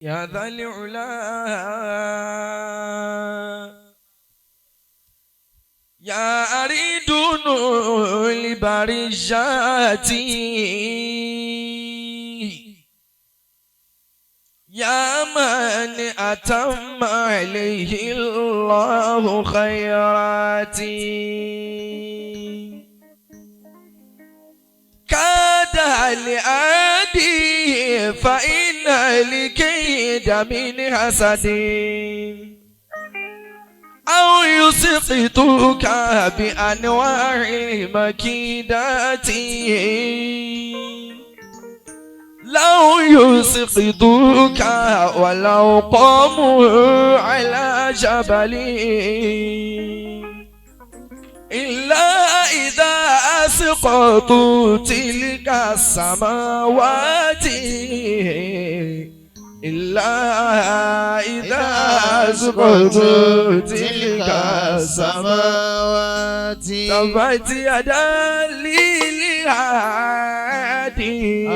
يا ذا العلا يا أريد لبرجاتي يا من أتم عليه الله خيراتي كاد العادي فإن الكيد من حسد أو يسقطك بأنواع المكيدات لو يسقطوك ولو قاموا على جبل إلا إذا أسقطوا تلك السماوات إلا إذا أسقطوا تلك السماوات تبت يدا للهادي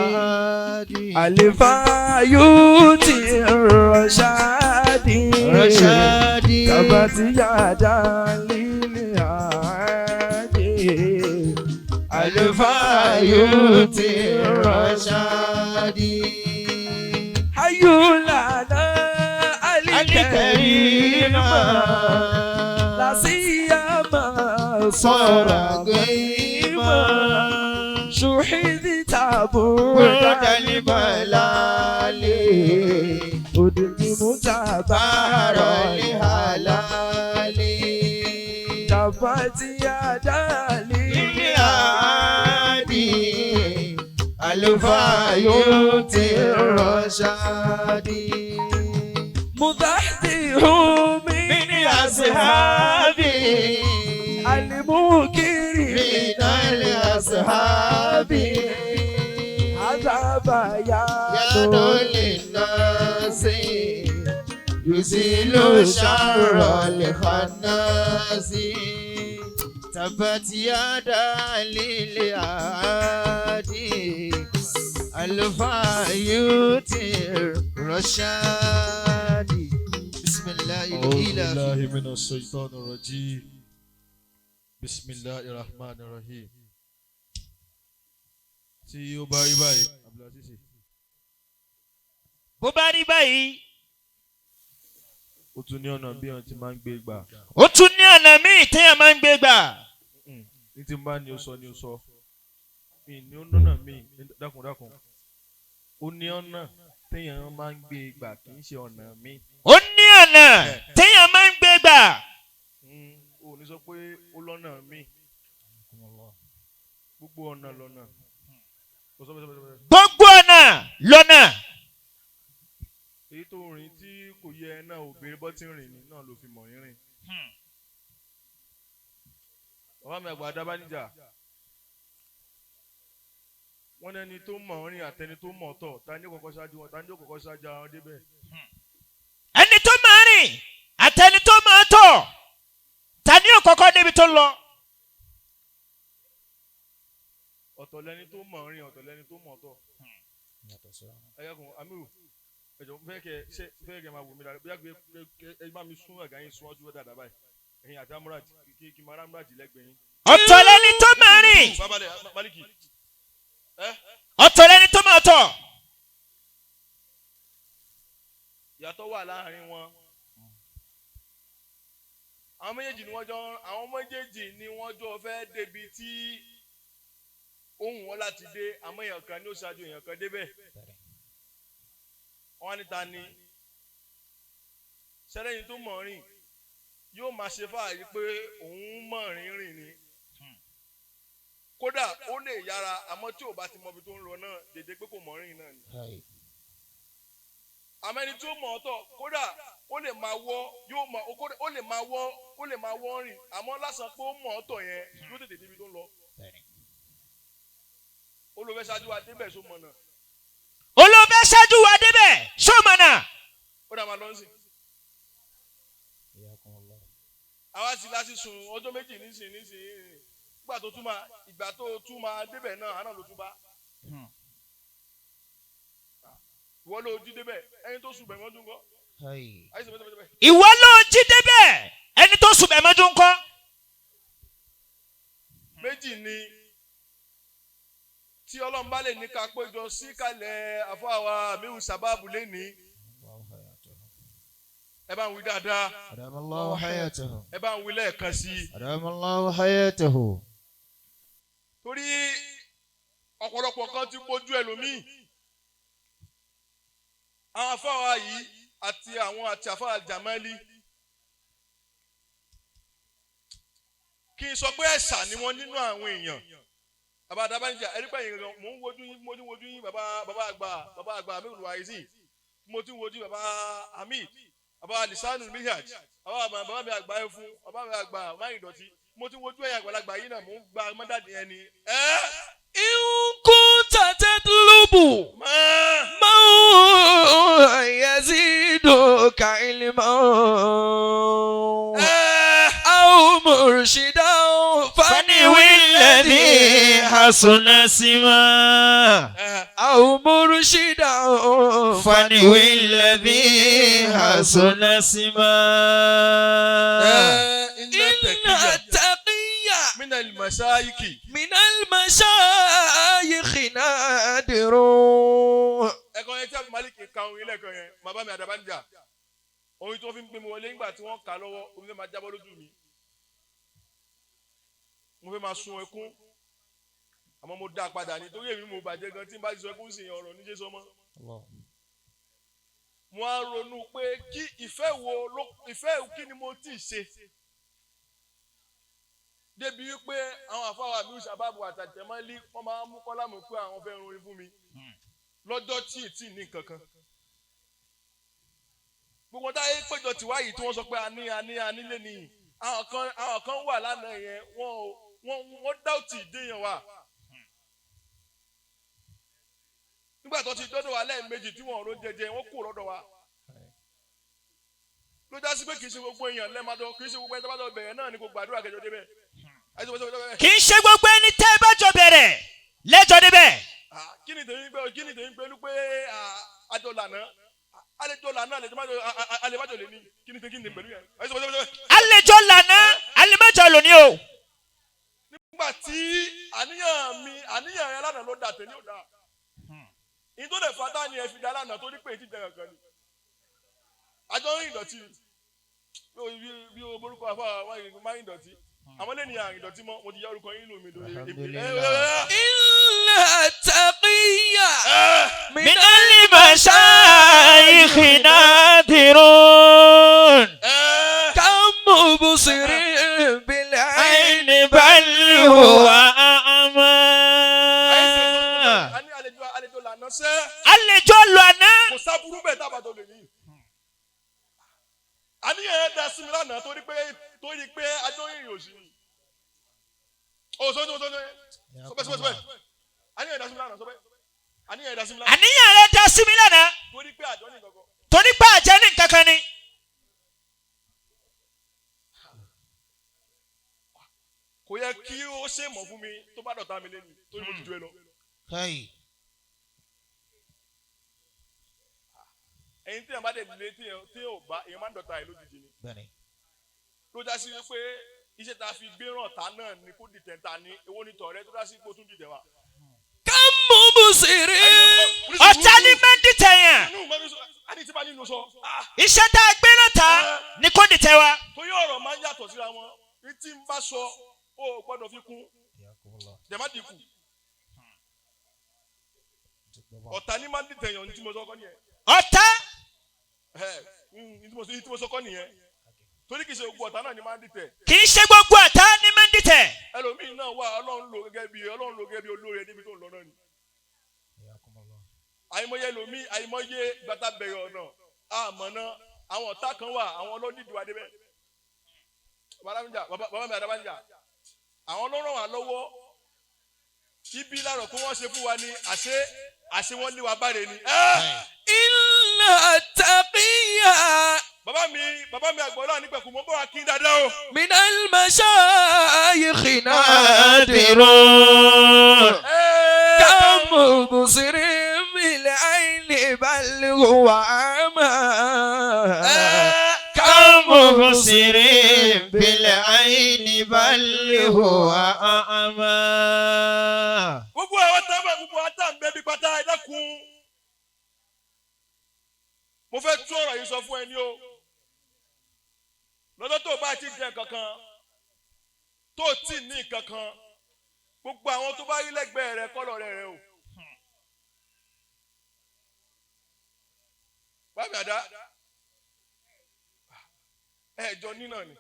الفايوت الرشاد تبت يدا للهادي الفايوت الرشاد حي لنا الكريم الكريم لا سيما صار صار غيما شحذت بعد بعد الملال أدم بحر تبار الهلال تبت يدا للهادي الفايوت الرشاد مضحته من من أصحابي المكرم من الأصحاب هذا يد بيان للناس يزيل شر الخناس تبت يدا للعادي الفايوت الرشاد بسم الله أعوذ الإله بالله من الشيطان الرجيم بسم الله الرحمن الرحيم tí ó bá rí báyìí Abdulaziz Bó bá rí báyìí, ó tún ní ọ̀nà bí wọ́n ti máa ń gbé gbà ó tún ní ọ̀nà míì téèyàn máa ń gbé gbà. Ní tí n bá ní o sọ ní o sọ mi ní ó nọ́nà mi dákun dákun ó ní ọ̀nà téèyàn máa ń gbé gbà kì í ṣe ọ̀nà mi. Ó ní ọ̀nà téèyàn máa ń gbé gbà. O ò ní sọ pé ó lọ́nà mi gbogbo ọ̀nà lọ́nà kò sọ bẹ́ẹ̀ sọ bẹ́ẹ̀ sọ bẹ́ẹ̀. Gbogbo ọ̀nà lọ́nà. Èyí tó rìn tí kò yẹ ẹ náà ò béèrè bọ́ tí ń rìn ní náà ló fi mọ̀ rírìn. Bàbá mi àgbà Adábánijà wọ́n ní ẹni tó mọ̀ rìn àtẹni tó mọ̀ tọ̀ ta ni ó kọ́kọ́ ṣáájú wọn ta ni ó kọ́kọ́ ṣáájú àwọn débẹ̀. Ẹni tó máa rìn àtẹni tó máa tọ̀, ta ni yóò kọ́kọ́ débi tó lọ? Ọ̀tọ̀ lẹni tó mọ̀ rìn ọ̀tọ̀ lẹni tó mọ̀ tọ̀. Ẹ̀yẹ́kùn Amiru ẹ̀jọ̀ fẹ́ kẹ ṣe fẹ́ kẹ máa wò mí dáadáa bóyá kẹ ẹ bá mi sún àga yín sún ọtún dáadáa báyìí ẹ̀yin àti Amúràjì kí kí máa Amúràjì lẹ́gbẹ̀ẹ́ yín. Ọ̀tọ̀ lẹni tó máa rìn, Bábalẹ̀ Maliki ẹ ọ̀tọ̀ lẹni tó máa tọ̀. Ìyàtọ̀ wà láàrin wọn. Àwọn méjèèjì ni wọ́n jọ fẹ́ débi tí ohun wọn láti dé àmọ́ èèyàn kan ní ó ṣáájú èèyàn kan débẹ̀. Wọ́n á ní ta ni sẹ́lẹ̀yìn tó mọ̀ rìn yóò máa ṣe fáàrí pé òun mọ̀ rìn rìn ni kódà ó lè yára àmọ́ tí ò bá ti mọ ibi tó ń lọ náà dédé pé kò mọ̀ rìn náà ni àmọ́ ẹni tí ó mọ̀ ọ́ tọ̀ kódà ó lè máa wọ́ yóò mọ̀ kódà ó lè máa wọ́ ó lè máa wọ́ rìn àmọ́ lásán pé ó mọ̀ ọ́ tọ̀ yẹn yóò tètè débi tó ń lọ. Ó ló fẹ́ ṣáájú wa débẹ̀ só mọ̀nà. Olóòfẹ́ ṣáájú wa débẹ̀ ṣọ́mọ̀nà. Ó dà máa lọ sí. Àwa sì láti sùn ọjọ́ méjì nísìn nísìn ìgbà tó tún máa ìgbà tó tún máa débẹ̀ náà àná ló tún bá. Ìwọ ló jí débẹ̀ ẹni tó sùn bẹ̀ mọ́jú ńkọ́. Ayé sọ bẹ́ẹ̀. Ìwọ ló jí débẹ̀ ẹni tó sùn bẹ̀ mọ́jú ńkọ́. Méjì ni tí Ọlọ́run bá lè ní ká péjọ sí kalẹ̀ àfọwà Amiru Sábàbù lẹ́ni. Ẹ bá ń wí dáadáa. Adamallahu hayatahu. Ẹ bá ń wí lẹ́ẹ̀kan sí i. Adamallahu hayatahu. Torí ọ̀pọ̀lọpọ̀ kan ti bójú ẹlòmíì. Àwọn afáwa yìí àti àwọn àti afáwa Jamali. Kí n sọ pé ẹ̀sà ni wọ́n nínú àwọn èèyàn. Bàbá Adábánijá ẹni pé ẹ̀yìn gangan mò ń wojú yín mo ti ń wojú yín bàbá bàbá àgbà Amiru Waizi, mo ti ń wojú bàbá Hamid, bàbá Lisanu Mihaj, bàbá mi àgbà Ẹfun, bàbá mi àgbà Máyìn Dọ̀tí, mo ti ń wojú ẹ̀yìn àgbàlagbà yìí náà mò ń gba mọ́dàdì ẹni. In kunta tatlubu man yaziduka ilman aw murshidan Faniwi alladhi hasuna sima. aw murshidan Faniwi alladhi hasuna sima. Inna taqiyya Mina al-mashayikhi. min al-mashayikhi nadirun. Ẹ̀kọ́ yẹn tí Abdul Malik ka orin lẹ́ẹ̀kan yẹn, bàbá mi Àdàbánjà, orin tí wọ́n fi ń gbé mi wọlé nígbà tí wọ́n kà á lọ́wọ́, omi fẹ́ máa jábọ́ lójú mi. Mo fẹ́ máa sun ẹkún, àmọ́ mo dá a padà ní torí èmi mo bàjẹ́ gan tí n bá ti sọ ẹkún sí ọ̀rọ̀ níṣẹ́ sọmọ́. Mo á ronú pé kí ìfẹ́ wo ló ìfẹ́ kí ni mo tí ì ṣe. Débi wípé àwọn àfáwà mi Sábàbù àtàjẹmọ́lí wọ́n máa ń mú kọ́lámù pé àwọn fẹ́ rún orin fún mi lọ́jọ́ tí ì tí ì ní nǹkan kan. Gbogbo táyé péjọ tìwá yìí tí wọ́n sọ pé a ní a ní a nílé nìyí. Àwọn kan wà lánàá yẹn wọ́n dáùtì ìdéyàn wa. Nígbà tó ti dọ́dọ̀ wa lẹ́ẹ̀mejì tí wọ́n ró jẹjẹ wọ́n kú lọ́dọ̀ wa. Ló já sí pé kì í ṣe gbogbo èèyàn lẹ́ẹ̀madọ́ kì í ṣe gbogbo ẹni tó bá lọ bẹ̀rẹ̀ náà ni kò gbàdúrà kẹjọ débẹ̀. Kì í ṣe gbogbo ẹni tẹ́ ẹ bá jọ bẹ̀rẹ̀ lẹ́jọ́ débẹ̀. Kí ni tèmi pé kí ni tèmi pẹ̀lú pé àjọ lànà àlejò lànà àlejò lè ní kí ni tèmi pẹ̀lú yẹn. Àlejò lànà àlejò lónìí o. Nígbà tí àníyàn mi àníyàn rẹ lánàá ló dà tèmi ò dà. Ìyẹn tó lè fa dání ẹ fi dá lánàá tó ní pé èyí ti jẹ kankan ni. Àjọ ń rìn ìdọ̀tí bí o borúkọ àfọ àwọn máa ń ìdọ̀tí. Àwọn lẹ́nu àrìn ìdọ̀tí mọ́ mo ti yá orúkọ yín lò mí lórí. Alhamdulillah. Inna taqiyya Min al-mashayikhi nadirun. kam mubsirin bil ayn. Ayn bal huwa a'ma. A ní àlejò lànà sẹ́. Àlejò lànà. Kò sábúrú bẹ́ẹ̀ tábà tó lè ní. Àníyàn ẹ̀ da sí mi lánàá torí pé ajọ́ ìrìn òsì ni. O sọ sọ sọ sọ bẹ́ẹ̀ sọ bẹ́ẹ̀. Àníyàn ẹ̀ da sí mi lánàá sọ bẹ́ẹ̀. Àníyàn ẹ̀ da sí mi lánàá Àníyàn rẹ̀ dá sí mi lánàá. torí pé àjọ ní kankan. Torí pé àjẹ́ ní nǹkan kan ni. Kò yẹ kí ó ṣe mọ̀ fún mi tó bá dọ̀tá mi lẹ́nu torí mo ti ju ẹ lọ. Ẹyin tí yẹn bá dẹ̀ lé tí yẹn ò bá èèyàn máa ń dọ̀tá ẹ lójijì ni. Ló já sí wípé iṣẹ́ ta fi gbé ràn ta náà ni kó dìtẹ̀ ta ni èwo ni tọ̀rẹ́ tó já sí pé ó tún dìtẹ̀ wa. Kam mubsirin. Ọ̀tá ní máa ń dìtẹ̀ yẹn. Àní tí bá nínú sọ. Iṣẹ́ tá a gbé náà ta ni kò dìtẹ̀ wa. Torí ọ̀rọ̀ máa ń yàtọ̀ síra wọn. Ní tí n bá sọ, o ò gbọ́dọ̀ fi kún. Jẹ̀má dínkù. Ọ̀tá ní máa ń dìtẹ̀ yàn ní tí mo sọ kọ́ nìyẹn. Ọ̀tá. Ní tí mo sọ kọ́ nìyẹn. Torí kì í ṣe gbogbo ọ̀tá náà ni máa ń dìtẹ̀. Kì í ṣe gbogbo ọ̀tá ní máa ń dìtẹ̀. Ẹlòmíì náà wà Ọlọ́run lò gẹ́gẹ́ bí Ọlọ́run lò gẹ́gẹ́ bí olóore níbi tó ń lọ náà ni. Àìmọye ẹlòmíì àìmọye gbàtà bẹ̀rẹ̀ ọ̀nà àmọ́ náà àwọn ọ̀tá kan wà àwọn ọlọ́dìdì wa débẹ̀. Bàbá mi Àdàbánjà àwọn ló ràn wá lọ́wọ́ ibi lárọ̀ kó wọ́n ṣe fún wa ni àṣé àṣé wọ́n lé wa báre ni. Inna taqiyya Bàbá mi àgbọ̀lá nípẹ̀kù mọ́ bọ́ wa kí n dáadáa o. min al-mashayikhi nadirun. Nadirun. Kam mubsirin bil ayn bal هو أعمى كم مبصر بالعين بل هو أعمى. Gbogbo àwọn tábà, gbogbo àtàǹbẹ̀ bí pátá, ẹ dákun. Mo fẹ́ tú ọ̀rọ̀ yìí sọ fún ẹ ní o. Lọ́jọ́ tó o bá ti jẹ kankan, tó o tì ní kankan, gbogbo àwọn tó bá rí lẹ́gbẹ̀ẹ́ rẹ kọ́ lọ́rẹ́ rẹ o. Bábí àdá ẹ̀jọ nínà ni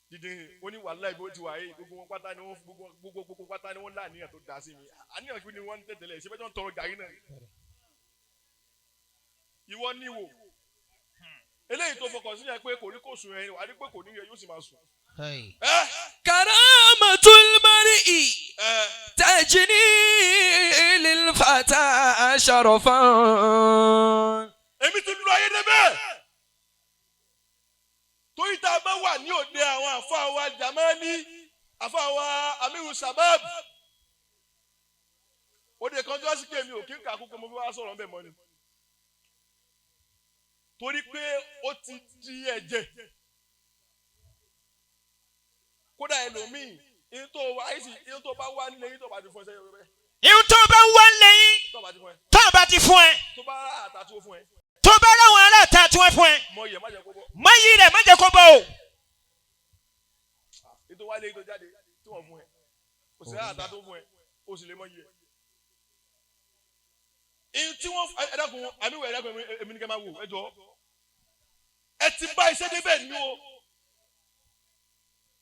dídé ó ní wàhálà ibo ti wà yìí, gbogbo wọn pátá ni wọn, gbogbo pátá ni wọn láàníyàn tó dá sí mi. Àníyàn kí ni wọn ń tẹ̀tẹ̀lẹ̀ ṣé bẹ́ẹ̀ tí wọ́n tọrọ gàrí náà. Ìwọ níwò eléyìí tó fọkàn sí yẹn pé kò ní kò sùn yẹn, wà á rí pé kò ní yẹ, yóò sì máa sùn. Ẹ كرامة المرء ẹ تجني للفتى شرفا. Èmi ti lu ayé débẹ̀ torí tá a bá wà ní òde àwọn àfa wa Jamali, àfa wa Amiru Sabab, òde kan tó wá sí pé mi ò kí n kà kúkú, mo fi wá sọ̀rọ̀ ńbẹ̀ mọ́ ni, torí pé ó ti di ẹ̀jẹ̀. Kódà ẹlòmíì, ihun tó wá ayé sì, ihun tó bá wá nílé yín, tó bá ti fún ẹ sẹ́yìn rẹ, Ihun tó bá ń wá lẹ́yìn, tó bá ti fún ẹ, tó bá ti fún ẹ, tó bá rà àtà tó fún ẹ, tó bá ráwọn aláàtà tí wọ́n fún ẹ, mọ iyẹ̀ má jẹ́ kó bọ́. Mọ iyì rẹ̀, má jẹ́ kó bọ́ o. Ètò wálé, ètò jáde tí wọ́n fún ẹ, kò sí àtà tó fún ẹ, o sì lè mọ iyẹ̀. Ihun tí wọ́n ẹ dákun, àmì wẹ̀, ẹ dákun, èmi ní kẹ́ máa wò. Ẹ jọ, ẹ ti bá iṣẹ́ débẹ̀ ní o.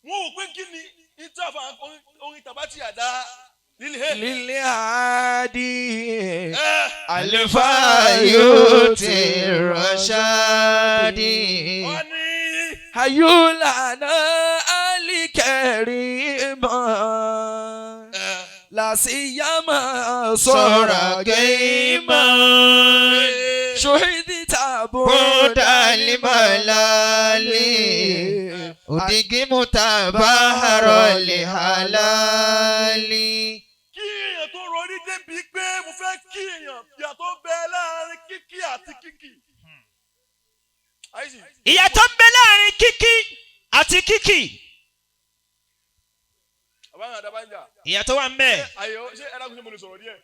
Wọ́n wò pé kí ni ìtàfà orin tàbátì àdá lílé. للهادي Ẹ الفايوت الرشاد. Wọ́n ní. هيولنا الكريم لا سيما صار قيما. شهدت بود الملال أدقمت بحر الحلال. Kí èèyàn tó rọrí débi pé mo fẹ́ kí èèyàn, ìyàtọ̀ bẹ láàrin kíkí àti kíkì. Àyíṣì. Ìyàtọ̀ ń bẹ láàrin kíkí àti kíkì. Àbáyọ̀ àdàbànjà. Ìyàtọ̀ wà ń bẹ. Àyè ṣé ẹ dákun, ṣé mo lè sọ̀rọ̀ díẹ̀?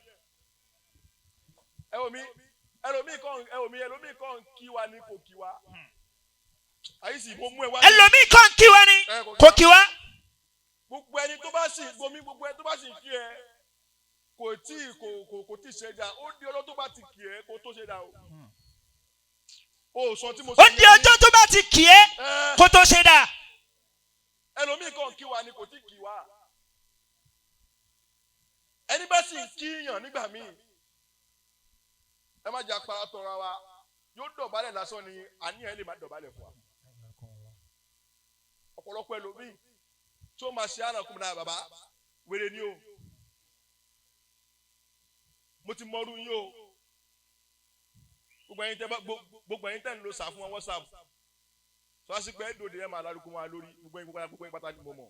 Ẹ wò mí, ẹlòmíì kàn, ẹ wò mí, ẹlòmíì kàn kí wa ni kò kí wa. Àyíṣì, mo mú ẹ wá. Ẹlòmíì kàn kí wa ni kò kí wa. Gbogbo ẹni tó bá sì gbomi, gbogbo ẹni tó bá sì kí ẹ, kò tí kò kò kò tí ṣe dáa. Ó di ọjọ́ tó bá ti kí ẹ kó tó ṣe dáa o. O sọ tí mo sọ. Ó di ọjọ́ tó bá ti kì í ẹ kó tó ṣe dáa. Ẹlòmíì kàn kí wa ni kò tí kí wa. Ẹni bá sì ń kíyàn nígbà míì, ẹ má jẹ́ apara tọra wa, yóò dọ̀bálẹ̀ lásán ni, àníyàn lè má dọ̀bálẹ̀ fún wa. Ọ̀pọ̀lọpọ̀ ẹlòmíì tí ó máa ṣe àná kúmìnà bàbá wèrè ni o. Mo ti mọrú yín o. Gbogbo ẹ̀yin tẹ́ bá gbogbo ẹ̀yin tẹ́ ń lo sà fún wọn WhatsApp tó a sì pé dòde, ẹ máa lárúkọ wọn lórí. Gbogbo ẹ̀yin, gbogbo ẹ̀yin pátá ni mo mọ̀.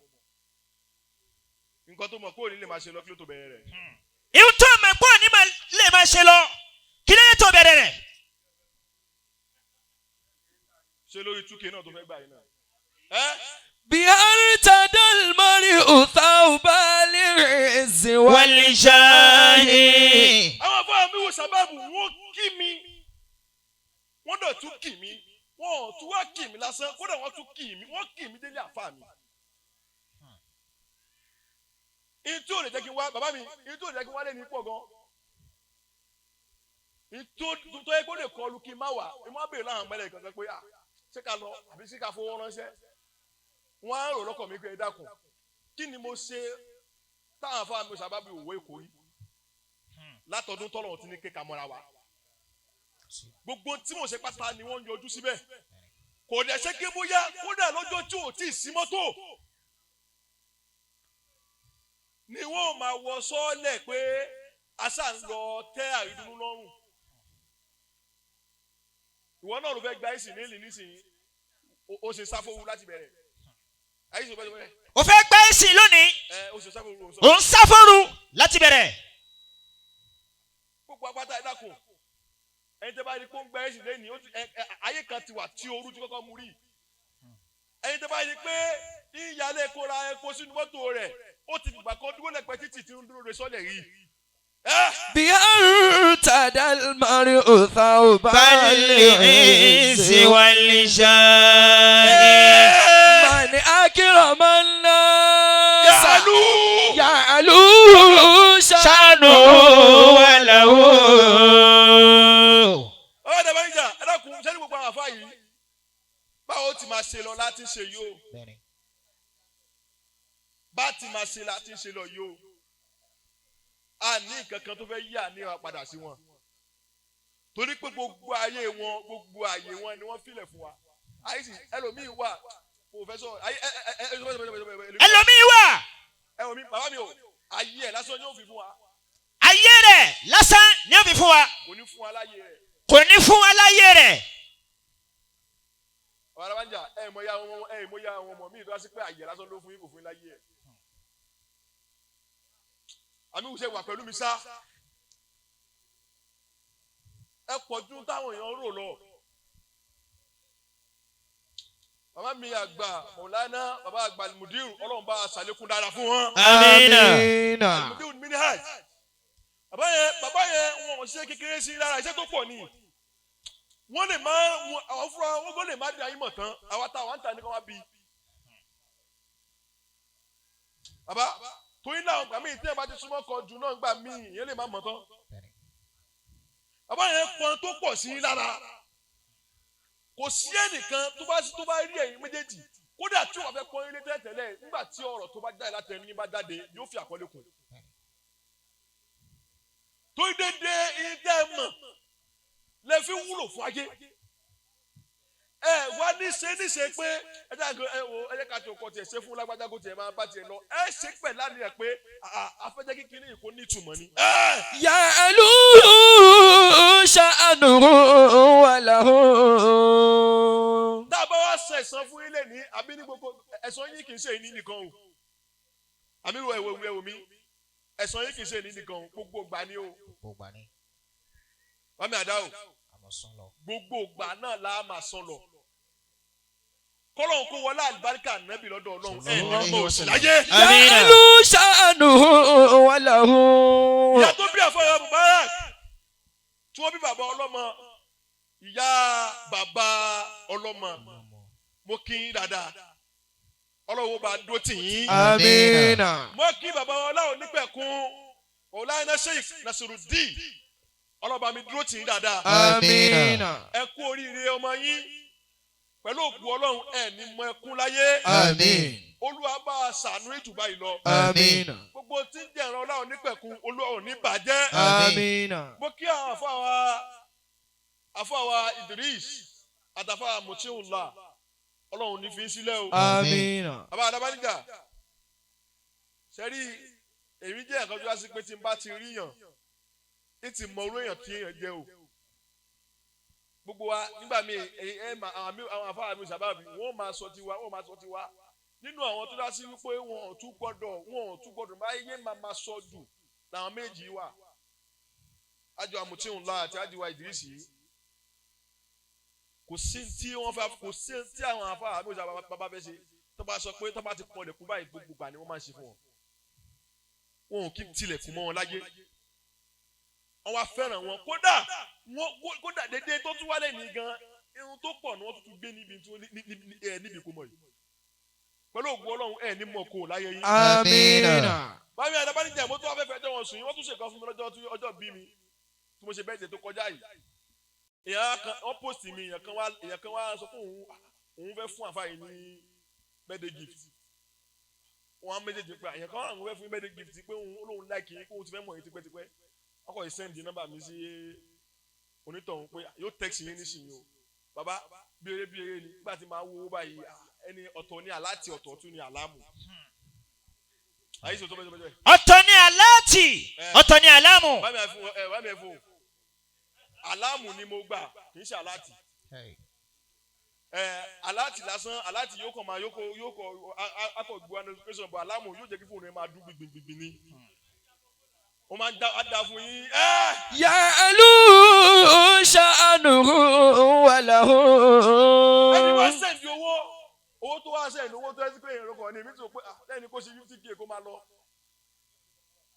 Nǹkan tó mọ̀ kó o ní lè máa ṣe lọ, kí ló tó bẹ̀rẹ̀ rẹ̀? Ihun tó mọ̀ pé òní lè máa ṣe lọ, kí ló yẹ tó bẹ̀rẹ̀ rẹ̀? Ṣé lórí 2K náà tó fẹ́ gbà yín náà ẹ. بأرتدى المرء ثوب العز والجاه. Àwọn afọ mi wo sábàbù, wọ́n kí mi, wọ́n dọ̀ tún kì mí, wọ́n ò tún wá kì mí lásán, kódà wọ́n tún kì mí, wọ́n kì mí délé àfa mi. Ìtú ò lè jẹ́ kí n wá bàbá mi, ìtú ò lè jẹ́ kí n wá lé ní pọ̀ gan. Ìtú tó yẹ kó lè kọlu kí n má wà, ìmọ̀ àbèrè láwọn mẹ́lẹ̀ kankan pé, ah, ṣé ká lọ àbí ṣé ká fowó ránṣẹ́? Wọ́n á rò lọ́kàn mi pé, ẹ dákun, kí ni mo ṣe táwọn afọ àmì sábàbí òwò èkó yìí látọdún tọ́lọ̀ ti ní kéka mọ́ra wa? Gbogbo tí mo ṣe pátá ni wọ́n ń yọjú síbẹ̀. Kò dẹ̀ ṣe ké bóyá kódà lọ́jọ́ tí ò tí ì sí mọ́tò ni wọ́n máa wọ sọ́ọ́lẹ̀ pé aṣá ń lọ tẹ́ àrídùnnú lọ́rùn. Ìwọ náà ló fẹ́ gba ẹ̀sìn nílì nísìnyí, ó ṣe sáfówú láti bẹ̀rẹ̀ ayé ṣe bẹ́ẹ̀. O fẹ́ gbẹ́ èsì lónìí. Ẹ ó ṣe sáfówú ló ń sọ. Ò ń sáfóru láti bẹ̀rẹ̀. Gbogbo apáta, ẹ dákun, Ẹni tẹ́ bá rí pé ó ń gba ẹ̀sìn lẹ́yìn, ayé kan ti wà tí ooru ti kọ́kọ́ mú rí. Ẹni tẹ́ bá rí pé ìyálé kó ra epo sínú mọ́tò rẹ̀, ó ti fìgbà kan dúró lẹ́pẹ́ títì tí ń dúró re sọ́lẹ̀ rí. بأرتدى المرء ثوب بالعز والشان من أكرم الناس Yàlú. يعلو شانه وله Ọ̀rọ̀ dàbá níjà, ẹ dákun, sẹ́ni gbogbo àwọn àfa yìí, báwo ti máa ṣe lọ láti ṣe yìí o? Bá ti máa ṣe láti ṣe lọ yìí o. A ní nǹkan kan tó fẹ́ yí àníyàn padà sí wọn. Torí pé gbogbo ayé wọn, gbogbo ayé wọn ni wọ́n filẹ̀ fún wa. Ayé sì, ẹlòmíì wà, pòfẹ́sọ̀, ayé ẹ ẹ ẹ ẹ Ẹlòmíì wà, ẹlòmíì, bàbá mi o, ayé ẹ̀ lásán yóò fi fún wa, ayé rẹ̀ lásán ni ó fi fún wa, kò ní fún wa láyé rẹ̀. kò ní fún wa láyé rẹ̀. Ọ̀rọ̀ alábàjá, ẹ mọ̀ ya àwọn ẹ mọ̀ ya àwọn ọmọ mi tó wá sí pé àyè lásán ló fún yín, kò fún yín láyé ẹ̀. Àmì ìwúṣẹ́ wà pẹ̀lú mi sá. Ẹ pọ̀ ju táwọn èèyàn rò lọ. Bàbá mi àgbà Mọ̀lánà, bàbá àgbà Mudiru, Ọlọ́run bá a ṣàlékún dára fún wọn. Amina. Mudiru Minhaj. Bàbá yẹn wọn ò ṣiṣẹ́ kékeré sí lára, iṣẹ́ tó pọ̀ ni. Wọ́n lè má àwọn fúnra wọn gbọ́dọ̀ lè má di ayé mọ̀ tán, àwa táwa ń ta ní kí wọ́n bí. Bàbá torí náà gbà míì tí ẹ bá ti súnmọ́ kan jù náà gbà míì ìyẹn lè má mọ̀ tán. Bàbá yẹn pọn tó pọ̀ sí lára. Kò sí ẹnìkan tó bá rí ẹ̀yin méjèèjì, kódà tí wọ́n fẹ́ pọ́n ilé tẹ́lẹ̀tẹ́lẹ̀, nígbà tí ọ̀rọ̀ tó bá jáde láti ẹnu yín bá jáde, yóò fi àkọlé kùn. Torí dédé ilé ẹ mọ̀ lẹ fi wúlò fún ayé. Ẹ wá níṣe níṣe pé ẹ jẹ́ àgọ́ ẹ wo ẹ jẹ́ ká tó kọ tiẹ̀ ṣe fún lágbájá kó tiẹ̀ máa bá tiẹ̀ lọ. Ẹ ṣe pẹ̀ lánìí ẹ̀ pé afẹ́jẹ́ kíkiri yìí kò ní ìtumọ̀ ni. يعلو شأنه وله Tá a bá wá ṣe ẹ̀san fún ilé ní àbí ní gbogbo ẹ̀san yín kì í ṣe ìní nìkan o. Àmì ìwọ ẹ̀wọ̀ ẹ̀wọ̀ mi, ẹ̀san yín kì í ṣe ìní nìkan o, gbogbo ìgbà ni o. Mami àdá o, gbogbo ìgbà náà la máa san lọ. Kọ́lọ́hún kó wọlé àlùbáríkà nẹ́bí lọ́dọ̀ Ọlọ́run ẹ̀ ní ọmọ òsì láyé. Amina. يعلو شأنه وله Ìyá tó bí àfọyọ Mubarak tí wọ́n bí bàbá ọlọ́mọ, ìyá bàbá ọlọ́mọ, mo kí yín dáadáa, Ọlọ́run bá dó tì yín. Amina. Mo kí bàbá ọlọ́run nípẹ̀kun Ọláyínà Sheikh Nasirudeen, ọlọ́ba mi dúró tì yín dáadáa. Amina. Ẹ kú oríire ọmọ yín, pẹ̀lú òkú Ọlọ́run ẹ̀ ní mọ ẹkún láyé. Àmín. Olúwa bá a ṣàánú ìjù báyìí lọ. Amina. Gbogbo tí ń jẹ́ ìran Ọlọ́run nípẹ̀kun, Olúwa ò ní bàjẹ́. Amina. Mo kí àwọn àfáwa Idris àtàfáà Mutiullah, Ọlọ́run ní fi sílẹ̀ o. Amina. Bàbá Adábánijà, sẹ́rí èmi jẹ́ ẹ̀kan tó wá sí pé tí n bá ti rí yàn, ní ti mọ orú èèyàn tí èèyàn jẹ́ o. Gbogbo wa nígbà míì ẹ mà àwọn àfáà mi sábà mi, wọ́n máa sọ tiwa, wọ́n máa sọ tiwa. Nínú àwọn tó dá sí wípé wọn ò tún gbọ́dọ̀ máa yé máa sọ jù làwọn méjì wà. Ájọ Mutiullah àti Ájíwá Idris yìí. Kò sí tí wọ́n fẹ́, kò sí tí àwọn àfáà mi sábà bá fẹ́ ṣe. Tó bá sọ pé tó bá ti pọn ilẹ̀kùn báyìí, gbogbo ìgbà ni wọ́n máa ń ṣe fún wọn. Wọn ò kí tilẹ̀kùn mọ́ wọn láyé. Wọ́n wá fẹ́ràn wọn. Kódà dédé tó tún wálé ní gan, irun tó pọ̀ ni wọ́n tún gbé níbi tí wọ́n níbi kò mọ̀ yìí. Pẹ̀lú ògùn Ọlọ́run ẹ̀ ní mọ̀ kó láyé yín. Amina. Báyọ̀ Adábánijẹ́, mo tún wá fẹ́fẹ́ jọ wọn sùn yín, wọ́n tún ṣèkan fún mi lọ́jọ́ ọjọ́ bí mi tí mo ṣe bẹ́ẹ̀ jẹ́ tó kọjá yìí. Èèyàn kan wọ́n post mi, èèyàn kan wá sọ fún òun fẹ́ fún àfáà yìí ní birthday gift. Wọ́n á méjèèjì pé èèyàn kan wà òun fẹ́ fún birthday gift pé òun lóun like yín, pé òun ti fẹ́ mọ̀ yín tipẹ́tipẹ́. Wọ́n kọ̀ send nọ́mbà mi sí onítọ̀hún pé yóò text yín nísìnyí o. Bàbá bí eré ni nígbà tí màá wo owó báyìí, ẹni ọ̀tọ̀ ní àláàtì, ọ̀tọ̀ tún ní àlámù. Ayé sọ tó bẹ́ẹ̀. Ọ̀tọ̀ ní àláàtì, ọ̀tọ̀ ní àlámù. Wá mi ẹ̀ fún o. Àlámù ni mo gbà, kì í ṣe àláàtì. Aláàtì lásán, aláàtì yóò kàn máa yóò kọ akọ gbọ́ notification, bọ̀ aláàmù yóò jẹ́ kí fóònù yẹn máa dún gbìngbìngbìn ni. Ó máa ń dá á dá fún yín. Ẹ́ يعلو شأنه وله ẹni wá send owó owó tó wá send owó tó ẹ sí pé èèyàn lóko ní èmi tó pé ah lẹ́yìn kó ṣe 50K kó máa lọ.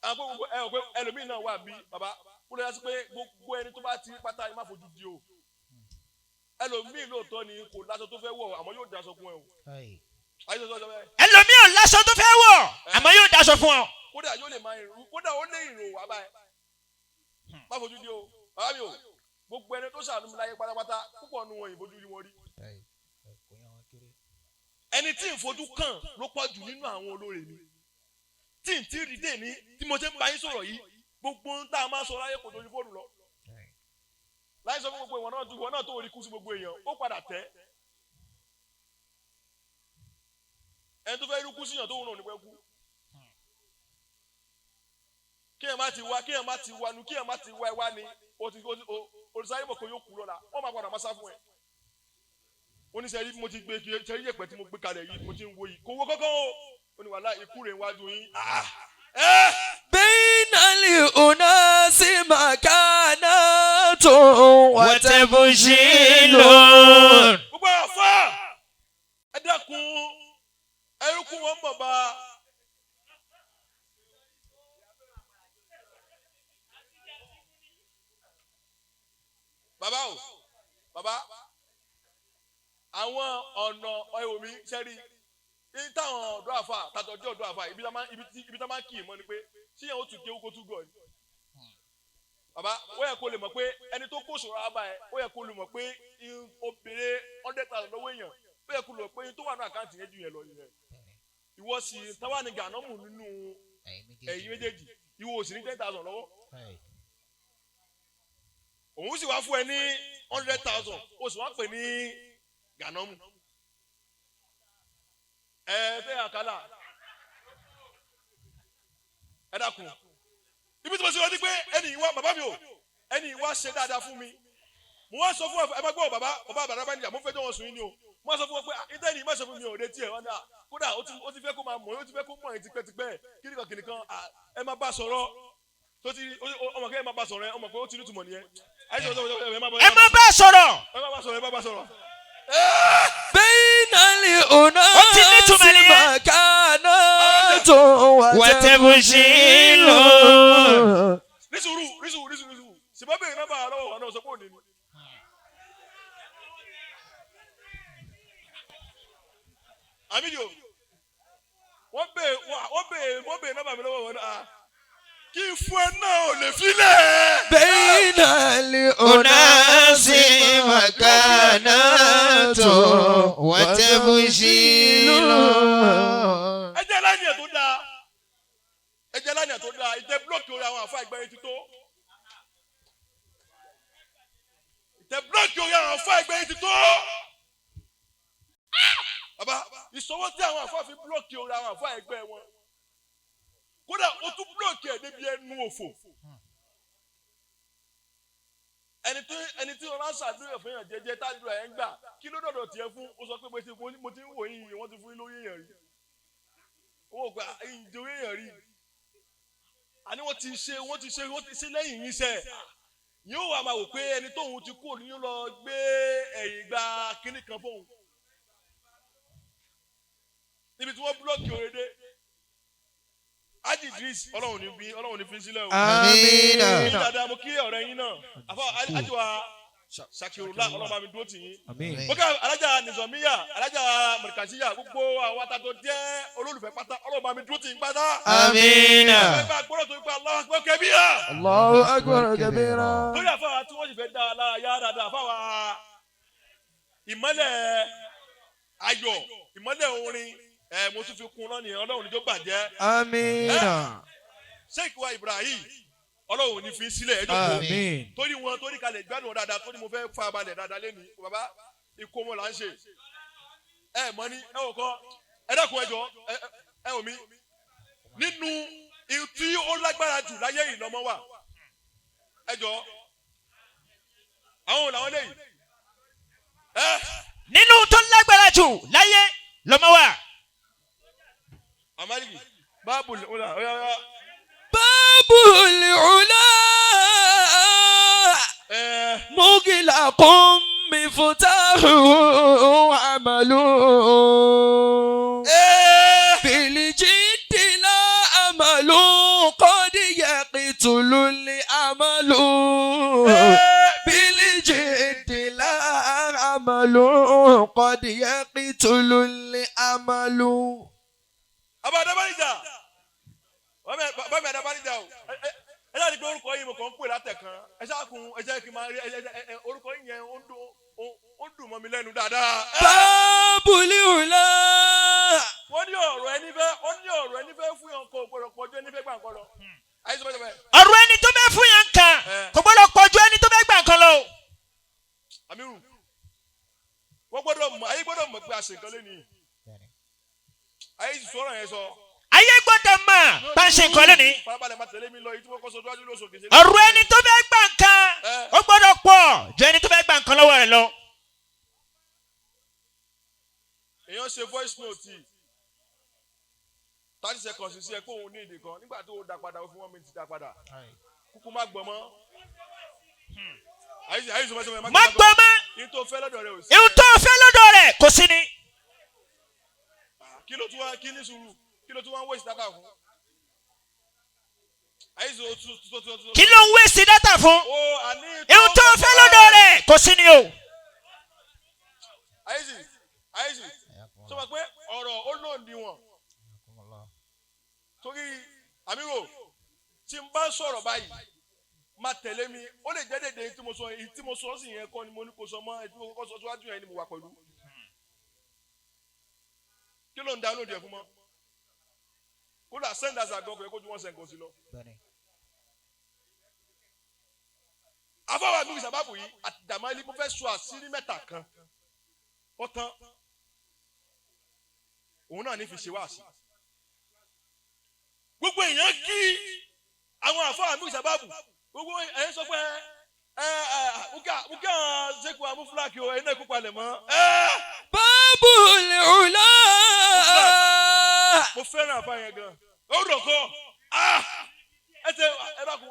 Àwọn pé gbogbo ẹ ò pé ẹlòmíì náà wà bí bàbá kó lè yá sí pé gbogbo ẹni tó bá ti rí pátá ẹ má fojú di o. Ẹlòmíì lóòótọ́ ni kò láṣọ tó fẹ́ wọ̀ àmọ́ yóò daṣọ fún ẹ o. Ayé sọ sọ bẹ́ẹ̀. Ẹlòmíì ò láṣọ tó fẹ́ wọ̀ àmọ́ yóò daṣọ fún ọ. Kódà yóò lè máa ìrù kódà ó lè ìrò wá báyìí. Má fojú di o bàbá mi o, gbogbo ẹni tó ṣàánú mi láyé pátápátá púpọ̀ nu wọn ìfojú rí wọn rí. Ẹni tí ń fojú kàn ló pọ̀ jù nínú àwọn olóore mi tí n tí rí dè ní tí mo ṣe ń bá yín sọ̀rọ̀ yìí, gbogbo ohun tá a máa sọ láyé kò tó ní fóònù lọ. Láyé sọ fún gbogbo ìwọ náà tó ìwọ náà tó rí kú sí gbogbo èèyàn ó padà tẹ́ ẹni tó fẹ́ rí kú síyàn tó wù náà ní pẹ́ kú. Kí ẹ má ti wá kí ẹ má ti wá nu kí ẹ má ti wá ẹ wá ni o ti o ti o olùsáyé mọ̀ kó yóò kú lọ́la wọ́n máa padà máa sá fún ẹ. Oníṣẹ́ yìí mo ti gbé ṣe yẹ̀pẹ̀ tí mo gbé kalẹ̀ yìí mo ti ń wo yìí kò wó kọ́kọ́ o ó ní wàhálà ikú rẹ̀ ń wájú yín. Ah! Ẹ́ بين الأناس مكانة وتبجيل gbogbo àfa ẹ dákun ẹrúkú wọn mọ̀ bá. Bàbá o bàbá àwọn ọ̀nà ẹ̀wò mi sẹ́rí ní táwọn ọ̀dọ́ àfa tàtọ̀jọ́ ọ̀dọ́ àfa ibi tá máa ibi tá máa kì í mọ́ ni pé síyẹn ó tún kéwú kó tún gọ̀ ni. Bàbá ó yẹ kó lè mọ̀ pé ẹni tó kó ṣòro abá ẹ ó yẹ kó lè mọ̀ pé ó béèrè 100,000 lọ́wọ́ èèyàn ó yẹ kó lè mọ̀ pé tó wà ní àkáǹtì yẹn ju yẹn lọ yẹn. Ìwọ sì táwa ní gànọ́mù nínú ẹ̀yin méjèèjì ìwọ ò sì ní 10,000 lọ́wọ́ òun sì wá fún ẹ ní 100,000 o sì wá pè ní gànọ́mù. Ẹ fẹ́ àkàlà ẹ dákun ibi tí mo ṣe wọ́n ti pé ẹni ìwá bàbá mi o ẹni ìwá ṣe dáadáa fún mi mo wá sọ fún ẹ má gbọ́ bàbá bàbá bàbá bá níjà mo fẹ́ jọ wọn sùn yín ni o mo wá sọ fún wọn pé ìtẹ́ ẹni ìmọ̀ sọ fún mi ò retí ẹ̀ wọ́n ní à kódà ó ti fẹ́ kó máa mọ̀ ó ti fẹ́ kó mọ̀ ẹ́ tipẹ́tipẹ́ kíníkan kíníkan ẹ má bá sọ̀rọ̀ tó ti ọmọ kẹ́ ẹ má bá sọ̀rọ̀ ẹ ọmọ pé ó ti nítumọ̀ nìyẹn ẹ má bá sọ̀rọ̀ ẹ má bá sọ̀rọ̀ ẹ má bá sọ̀rọ̀. بين الأناس Ó ti nítumọ̀ nìyẹn. مكانة وتبجيل nísùúrù nísùúrù nísùúrù nísùúrù sìbábẹ̀ yìí nọ́mbà lọ́wọ́ wọn náà sọ pé òní ni. àmìjò wọ́n bèè wọ́n bèè wọ́n bèè nọ́mbà mi lọ́wọ́ wọn náà kí n fún ẹ náà ò lè filẹ̀. بين الأناس أناس مكانة وتبجيل ẹ jẹ́ aláìníyàn tó dáa ẹ jẹ́ aláìníyàn tó dáa ìtẹ́ búlọ̀kì orí àwọn àfa ìgbẹ́yìn ti tó ìtẹ́ búlọ̀kì orí àwọn àfa ìgbẹ́yìn ti tó. Bàbá ìṣọwọ́ tí àwọn àfa fi búlọ̀kì orí àwọn àfa ẹgbẹ́ wọn kódà o tún búlọ̀kì ẹ̀ débi ẹnu òfò. Ẹni tí wọn bá ṣàdúrà fún yàn jẹ́jẹ́ tádùrà ẹ̀ ń gbà kí ló dọ̀dọ̀ tiẹ̀ fún ó sọ pé mo ti ń wò yín wọ́n ti fún yín lórí èèyàn rí owó gba ìjòyè èèyàn rí àní wọ́n ti ṣe wọ́n ti ṣe wọ́n ti ṣe lẹ́yìn yín sẹ́ yóò wá máa wò pé ẹni tóun ti kú òní yóò lọ gbé ẹ̀yìn gba kínní kan fóun níbi tí wọ́n búlọ́ọ̀kì òrèdè Haji Idris ọlọ́run ní bí ọlọ́run ní fi sílẹ̀ o Àmín. kí dáadáa mo kí ọ̀rẹ́ yín náà àfọ ajiwa Shakirullah ọlọ́run bá mi dúró tì yín Àmín. mo kí alájà nìzọmíyà alájà mọ̀rìkàṣíyà gbogbo àwọn atatọ jẹ́ olólùfẹ́ pátá ọlọ́run bá mi dúró tì yín pátá. Àmín. Ẹ bá gbọ́dọ̀ tó ń pa Allahu Akbar kabira. Allahu akbar kabira. Lórí àfáwà tí wọ́n sì fẹ́ dá a lára yá dáadáa àfáwà ìmọ́lẹ̀ ayọ̀ ìmọ́lẹ̀ orin ẹ̀ mo tún fi kún un náà nìyẹn ọlọ́run ní tó bàjẹ́. Àmín. Sheikh wa Ibrahim ọlọ́run ní fi sílẹ̀ ẹ jókòó Àmín. torí wọn torí kalẹ̀ gbádùn wọn dáadáa torí mo fẹ́ fa balẹ̀ dáadáa lẹ́nu bàbá ikú wọn là ń ṣe ẹ mọ ní ẹ ò kọ ẹ dákun ẹ jọ ẹ ẹ ò mí nínú tí ó lágbára jù láyé yìí lọ́mọ wà ẹ jọ àwọn làwọn léyìí ẹ nínú tó lágbára jù láyé lọ́mọ wa. amaliki báàbù ọ̀là ọ̀yà ọ̀yà Báàbù باب العلا Ẹ مغلق مفتاحه عمل بالجد لا أمل قد يقتل الأمل بالجد لا أمل قد يقتل الأمل. Àbá Adábánijà, bàbá mi Adábánijà o, ẹ ṣáà ní pé orúkọ yìí mo kàn ń pè látẹ̀kan. Ẹ ṣáà kun, ẹ jẹ́ kí n máa rí ẹ orúkọ yìí yẹn, ó dùn mọ́ mi lẹ́nu dáadáa. باب العلا Wọ́n ní ọ̀rọ̀ ẹni fẹ́, wọ́n ní ọ̀rọ̀ ẹni fẹ́ fún yàn kó gbọ́dọ̀ pọ̀jù ẹni fẹ́ gbà nǹkan lọ. Ayé sọ bẹ́ẹ̀. Ọ̀rọ̀ ẹni tó fẹ́ fún yàn kan kò gbọ́dọ̀ pọ̀jù ẹni tó fẹ́ gbà nǹkan lọ. Amiru, wọ́n gbọ́dọ̀ mọ̀, ayé gbọ́dọ̀ mọ̀ pé a ṣe nǹkan lẹ́nu. Ayé sì sọ̀rọ̀ yẹn sọ. Ayé gbọ́dọ̀ mọ̀ bá ń ṣe nǹkan lónìí. Farabalẹ̀, máa tẹ̀lé mi lọ, èyí tí wọ́n kọ́ sọ síwájú lóṣù kìí ṣe. Ọ̀rọ̀ ẹni tó fẹ́ gbà nǹkan ó gbọ́dọ̀ pọ̀ ju ẹni tó fẹ́ gbà nǹkan lọ́wọ́ rẹ̀ lọ. Èèyàn ṣe voice note yìí 30 seconds sí ẹ kó òun ní ìdè kan nígbà tó o dá padà, ó fi 1 minute dá padà, kúkú má gbọ́ mọ́. Ayé sọ fẹ́ Má gbọ́ mọ́. Ní tó fẹ́ lọ́dọ̀ rẹ ò sí. Ihun tó fẹ́ lọ́dọ̀ rẹ̀ kò sí ni. Kí ló tún wá kí ní sùúrù? Kí ló tún wá ń waste data fún? Ayé sọ tún tún tún tún. Kí ló ń waste data fún? O àní. Ihun tó fẹ́ lọ́dọ̀ rẹ̀ kò sí ni o. Ayé sì, ayé sì sọ ma pé ọ̀rọ̀ ó lòdì wọn torí àmírò tí n bá sọ̀rọ̀ báyìí, máa tẹ̀lé mi. Ó lè jẹ́ dèdè tí mo sọ èyí tí mo sọ sí yẹn kọ́ ni mo ní kó sọ mọ́. Èyí tí mo kọ́kọ́ sọ síwájú yẹn ni mo wà pẹ̀lú. Kí ló ń download ẹ̀ fún mọ́? Kódà send as àgọ́ kò yẹ kó ju 1 second sí lọ. Afọwọ́ àmì ìsàbàbù yìí àti dàmálí, mo fẹ́ sọ àṣírí mẹ́ta kan, ó tán. Òun náà ní fi ṣe wáàsí. Gbogbo èèyàn kí àwọn àfọwọ́ àmì ìsàbàbù, gbogbo ẹ̀ ń sọ pé ẹ ẹ mú kí àwọn ṣekú amúfúláàkì o, ẹ̀yin náà kó palẹ̀ mọ́ ẹ. باب العلا Mo fẹ́ràn àfa yẹn gan, ó rọ̀ kọ́ ẹ tẹ ẹ bá kun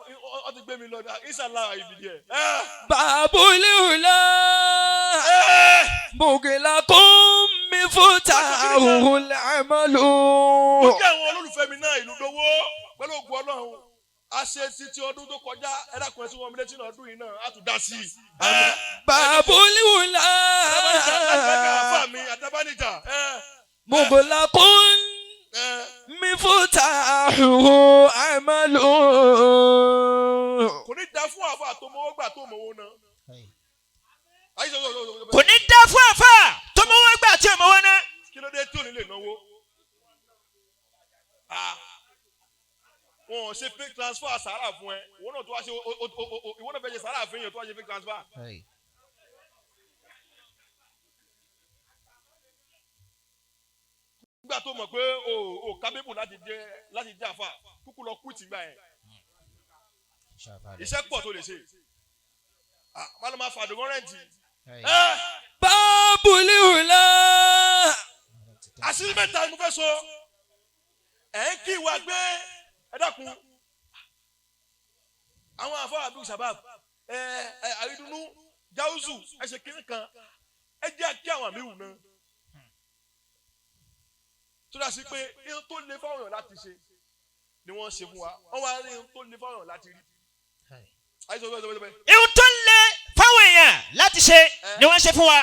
ọ ti gbé mi lọ ìsàlá ìbìdí ẹ. باب العلا مغلق مفتاحه العمل. Mo kí àwọn olólùfẹ́ mi náà, ìlú dowó pẹ̀lú ògùn Ọlọ́run. A ṣe ti ọdún tó kọjá, ẹ dákun, ẹ sí wọn mi létí náà, ọdún yìí náà á tún dá sí i. باب العلا Àfa mi Àdábánijà. مغلق مفتاحه عمل. Kò ní da fún àfa tó mọ́wọ́ gbà tó mọ́wọ́ náà. Kò ní dá fún àfà tó mọ́wọ́ gbà tí ò mọ́wọ́ ná. Kí ló dé tí ò ní lè náwó? Wọn ò ṣe fake transfer sàárà fún ẹ, ìwọ náà tó wá ṣe, ìwọ náà fẹ́ ṣe sàárà fún èèyàn tó wá ṣe fake transfer. Nígbà tó mọ̀ pé o kábíbù láti jẹ́ àfà, kúkú lọ kú tìgbà yẹn. Iṣẹ́ pọ̀ tó lè ṣe. Má ló máa fàdùn rent. باب العلا Àṣírí mẹ́ta ni mo fẹ́ sọ. Ẹ̀ ń kí wa gbé, ẹ dákun, àwọn àfọ Abdul Shabab, ẹ ẹ àrídùnnú jáúzù, ẹ ṣe kínní kan, ẹ jẹ́ kí àwọn àmì wù náà tó dá sí pé ihun tó le fáwọn èèyàn láti ṣe ni wọ́n ṣe fún wa. Wọ́n wá rí ihun tó le fáwọn èèyàn láti rí. Ayé sọ bẹ́ẹ̀ bẹ́ẹ̀. Ihun tó le fáwọn èèyàn láti ṣe ni wọ́n ṣe fún wa.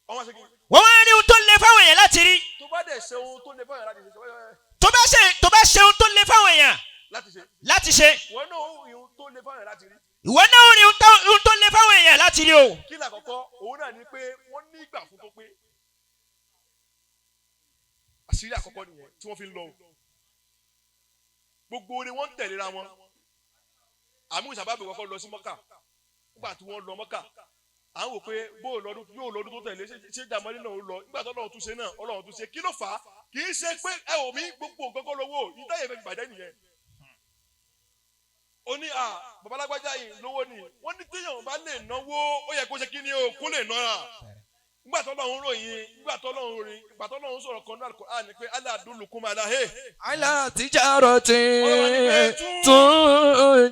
Wọ́n wá ṣe kí. Wọ́n wá rí ihun tó le fáwọn èèyàn láti rí. Tó bá dẹ̀ ṣe ohun tó le fáwọn èèyàn láti ṣe bẹ́ẹ̀. Tó bá ṣe ohun tó le fáwọn èèyàn láti ṣe, láti ṣe, wọ́n náà ó rí ohun tó le fáwọn èèyàn láti rí. Ìwọ náà ó rí ohun tó le fáwọn èèyàn láti rí o. Kí làkọ́kọ́? Òun náà ni pé wọ́n ní ìgbà fún tó pé. Àṣírí àkọ́kọ́ nìyẹn tí wọ́n fi ń lọ o. Gbogbo ni wọ́n ń tẹ̀léra wọn. Àmì ìsàbàbí kọ́kọ́ lọ sí Mọ́kà. Nígbà tí wọ́n lọ Mọ́kà, à ń wò pé bó o lọ́dún yóò lọ́dún tó tẹ̀lé, ṣé jàmọ́lé náà ó lọ. Nígbà tó Ọlọ́run tún ṣe náà, Ọlọ́run tún ṣe. Kí ló fà á? Kì í ṣe pé ẹ ò mí gbogbo nǹkan kọ́ lówó ìdáyẹ̀ fẹ́ fi bàjẹ́ nìyẹn. Ó ní à babalágbájá yìí lówó ni. Wọ́n ní téèyàn bá lè náwó, ó yẹ kó ṣe kí ni o, kó lè nára. Nígbà Nígbà tó lọ́hún ròyìn, nígbà tó lọ́hún ròyìn, nígbà tó lọ́hún sọ̀rọ̀ kan náà Al-Qur'an ni pé aládùlùkún máa la he. على تجارة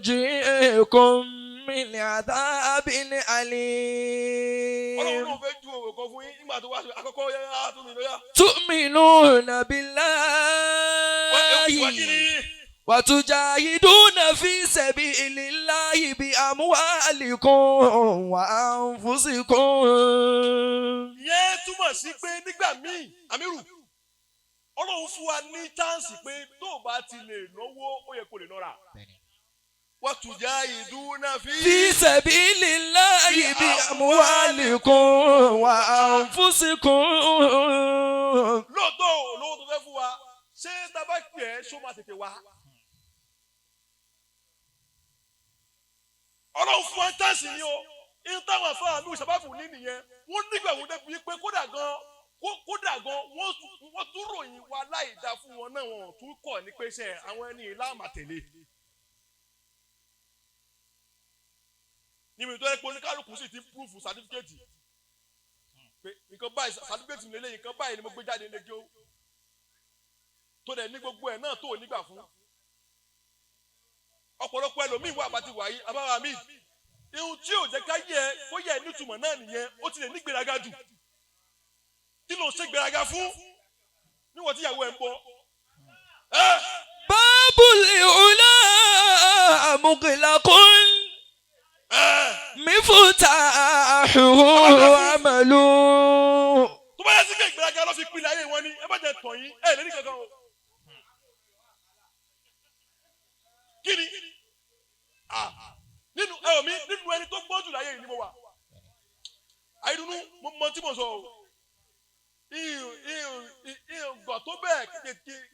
تنجيكم من عذاب Ọlọ́run أليم náà fẹ́ ju òwò kan fún yín nígbà tó wá sí àkọ́kọ́ yá tó mi lọ́yà. تؤمنون Wá kí بالله ni? وتجاهدون في سبيل الله بأموالكم وأنفسكم Ìyẹn túmọ̀ sí pé nígbà míì, Amiru, Ọlọ́run fún wa ní chánsì pé tó o bá ti lè náwó, ó yẹ kó lè nọ́ra. Wọ́n tùjá ìdúná fi. في سبيل الله بأموالكم وأنفسكم Lóòótọ́ olówó tó fẹ́ fún wa, ṣé tá a bá pè é ṣó máa tètè wá? Ọlọ́run fún wa ní chánsì ni o. Ihun táwọn afárá mi ò sábà fún ní nìyẹn. Wọ́n nígbà wo débi pé kódà gan kódà gan wọ́n tún ròyìn wa láì dá fún wọn náà, wọn ò tún kọ̀ ní pé ṣe àwọn ẹni ìlà àmàtẹ̀lé. Níbi tó yẹ pé oníkálukú sì ti púrúfù sátífíkẹ́tì pé nǹkan báyìí sátífíkẹ́tì mi lélẹ́yìn, nǹkan báyìí ni mo gbé jáde nílé kí ó tó dẹ̀ ní gbogbo ẹ̀ náà tó ò nígbà fún. Ọ̀pọ̀lọpọ̀ ẹlòmíì wà bá ti wà yìí abáwa mi, ihun tí ò jẹ́ ká yẹ kó yẹ nítumọ̀ náà nìyẹn, ó ti lè ní gbéraga jù. Kí ló ń ṣe gbéraga fún níwọ̀n tíyàwó ẹ̀ ń bọ̀ ẹ́ باب العلا مغلق مفتاحه عمل tó bá yẹ sí pé ìgbéraga ló fi pilẹ̀ ayé wọn ni ẹ má jẹ tàn yín ẹ lè ní kankan o. Kí ni nínú ẹ ò mi nínú ẹni tó gbọ́n jù láyé yìí ni mo wà. Àìdùnnú mo mọ tí mo sọ o. Ìhùn tó bẹ́ẹ̀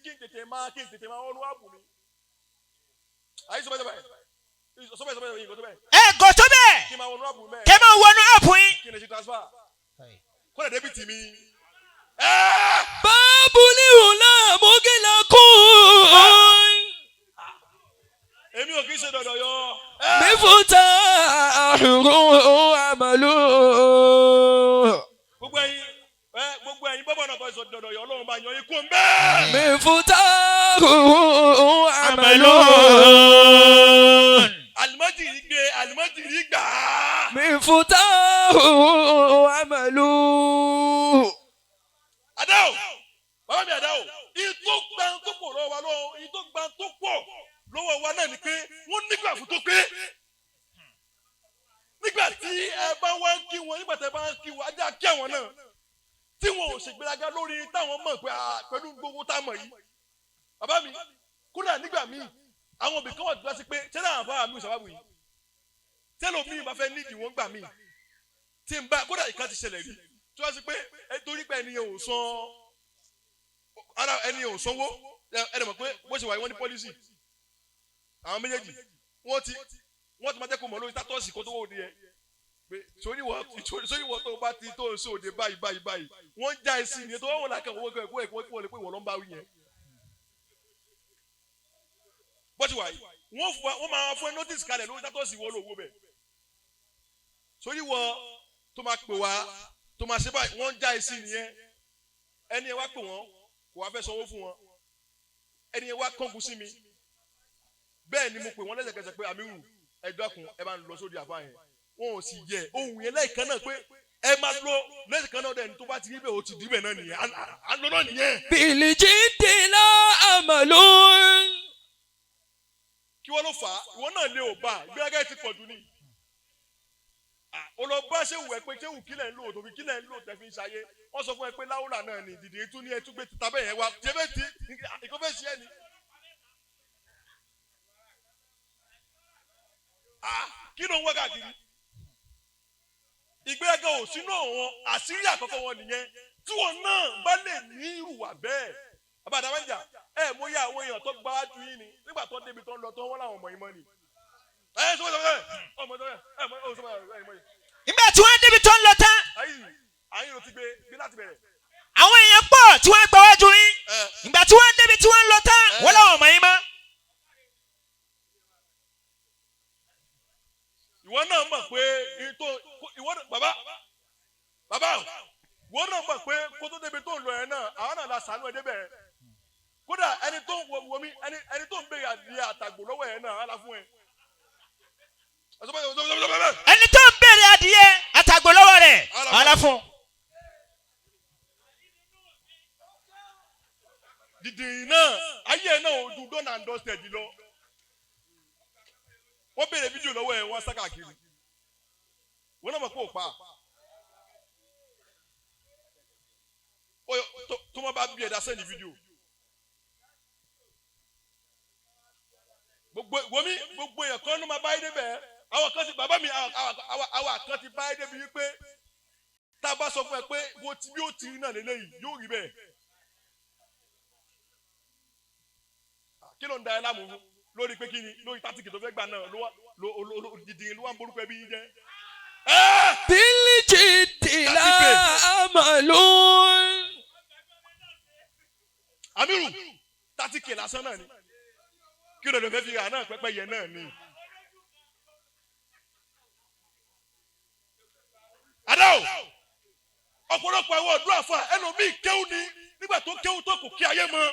kí n tètè máa kí n tètè máa ọrùn ààbò mi. Àyè sọ bẹ́ẹ̀ sọ bẹ́ẹ̀ sọ bẹ́ẹ̀ sọ bẹ́ẹ̀ ìgò tó bẹ́ẹ̀ Ẹ gò tó bẹ́ẹ̀ kí n máa wọnú ààbò mi bẹ́ẹ̀ kẹ́ máa wọnú áàpù yín. kí n lè ṣe transfer kó lè débi tì mí. باب العلا مغلق Èmi ò kì í ṣe dọ̀dọ̀ yọ. مفتاحه عمل Gbogbo ẹ̀yin ẹ gbogbo ẹ̀yin bọ́bọ̀ náà tó ṣe dọ̀dọ̀ yọ, Ọlọ́run máa yan ikú ń bẹ́ẹ̀. مفتاحه عمل Àlùmọ́jìrì gbé àlùmọ́jìrì gbà á. مفتاحه عمل Adáwò bàbá mi Adáwò, ìyí tó gba tó pọ̀ lọ́wọ́ wa lọ́wọ́, ìyí tó gba tó pọ̀ lọ́wọ́ wa náà ni pé wọ́n nígbà fún tó pé. Nígbà tí ẹ bá wá ń kí wọn, nígbà tí ẹ bá ń kí wọn, ajá kí àwọn náà tí wọn ò ṣègbéraga lórí táwọn mọ̀ pé pẹ̀lú gbogbo tá a mọ̀ yìí. Bàbá mi kódà nígbà míì àwọn òbí kan wà tó dá sí pé ṣé náà àbá mi ò sábàbù yìí tẹ́lọ̀ mi bá fẹ́ nídìí wọ́n gbà mí tí n bá kódà ìka ti ṣẹlẹ̀ rí tó wá sí pé ẹ torí pé ẹni yẹn ò san ara ẹni yẹn ò sanwó ẹ dẹ̀ mọ̀ pé bó ṣe wà yìí wọ́n ní pọ́lísì àwọn méjèèjì wọ́n ti máa jẹ́ kó mọ̀ lórí tátọ́ọ̀sì kó tó wọ́ òde yẹn pé sórí wọ́n tó bá ti tó ń sọ òde báyìí báyìí báyìí wọ́n ń já ẹ sí ìyẹn tó wọ́n wọ́n làákàn wọ́n kọ́ ẹ̀kọ́ ẹ̀kọ́ wọ́n lè pé ìwọ ló ń bá wí yẹn. Bó ṣe wà yìí wọ́n máa fún ẹ notice kalẹ̀ lórí tátọ́ọ̀sì wọ́n lówó bẹ̀ sórí wọ́n tó máa pè wá tó máa ṣe báyìí wọ́n ń já ẹ sí nìyẹn ẹni ẹ wá pè wọ́n kò wá fẹ́ sanwó fún wọn ẹni ẹ wá kángun sí mi bẹ́ẹ̀ ni mo pè wọ́n lẹ́sẹ̀kẹsẹ̀ pé Amiru ẹ dákun ẹ bá ń lọ sórí àfa yẹn wọn ò sì yẹ ohun yẹn lẹ́ẹ̀kan náà pé ẹ máa lọ lẹ́sẹ̀kan náà dẹ̀ ní tó bá ti rí bẹ́ẹ̀ ó ti dí bẹ́ẹ̀ náà nìyẹn à ń lọ náà nìyẹn. Bìlìjìdì lá àmàlú. Kí wọ́n ló fà á ìwọ náà lè ò bá ìgbéraga ti pọ̀ jù ni. Ó lọ bá ṣéwù ẹ pé ṣéwù kílẹ̀ ń lò tòbí kílẹ̀ ń lò tẹ̀ fi ń ṣayé wọ́n sọ fún ẹ pé láwùrà náà ni dìde tún ní ẹ tún gbé títa bẹ́ẹ̀ yẹn wá jẹ́bẹ́ ti ìkọ́fẹ́ sí ẹ ni. Kí ló ń wá káàkiri? Ìgbéraga ò sínú àwọn àṣírí àkọ́kọ́ wọn nìyẹn tí wọn náà bá lè ní ìhùwà bẹ́ẹ̀. Àbàdàn mẹ́jà ẹ mo yá àwọn èèyàn tó gba wájú yín ni nígbà tó débi tó ń lọ tó wọ́n láwọn ọmọ yìí mọ́ ni. Ẹ sọ sọ ọmọ tó yẹ ẹ mọ sọ ẹ mọ yìí. Nígbà tí wọ́n débi tó ń lọ tán. Ayi ló ti gbé bí láti bẹ̀rẹ̀. Àwọn èèyàn pọ̀ tí wọ́n gba wájú yín. Ìgbà tí wọ́n débi tí wọ́n ń lọ tán wọ́n láwọn ọmọ yìí mọ́. Ìwọ náà mọ̀ pé ìwọ bàbá bàbá Wọ́n náà mọ̀ pé kó tó débi tó ń lọ yẹn náà, àwọn náà la sànú ẹ débẹ̀. Kódà ẹni tó ń wo mi, ẹni tó ń béèrè adìyẹ àtàgbò lọ́wọ́ yẹn náà, á la fún ẹ. Ẹni tó ń béèrè adìyẹ àtàgbò lọ́wọ́ rẹ̀, ọ̀la fún. Dìdìrín náà, ayé ẹ̀ náà ò ju done and dusted lọ. Wọ́n béèrè fídíò lọ́wọ́ ẹ̀, wọ́n sá káàkiri. Wọ́n náà mọ̀ pé ò pa. Tó wọ́n bá bí ẹ̀dá sẹ́ni fídíò. Gbogbo wọ́mi gbogbo èèyàn kan ló máa bá yé débẹ̀. Àwọn kan ti bàbá mi àwọn kan ti bá yé débi wípé tá a bá sọ fún ẹ pé wo ti bí ó ti rí náà lélẹ́yìí yóò rí bẹ́ẹ̀. Kí ló ń da ẹ láàmú lórí pé kí ni lórí tátìkì tó fẹ́ gbà náà ló wá ló dìdìrín ló wá ń borúkọ ẹbí yín jẹ́. بالجد لا أمل. Amiru tátìkì lásán náà ni kí ló lè fẹ́ fi rà náà pẹ́pẹ́ yẹn náà ni. Adáwò ọ̀pọ̀lọpọ̀ àwọn ọ̀dọ́ àfa ẹlòmíì kéwù ni nígbà tó kéwù tó kò kí ayé mọ́.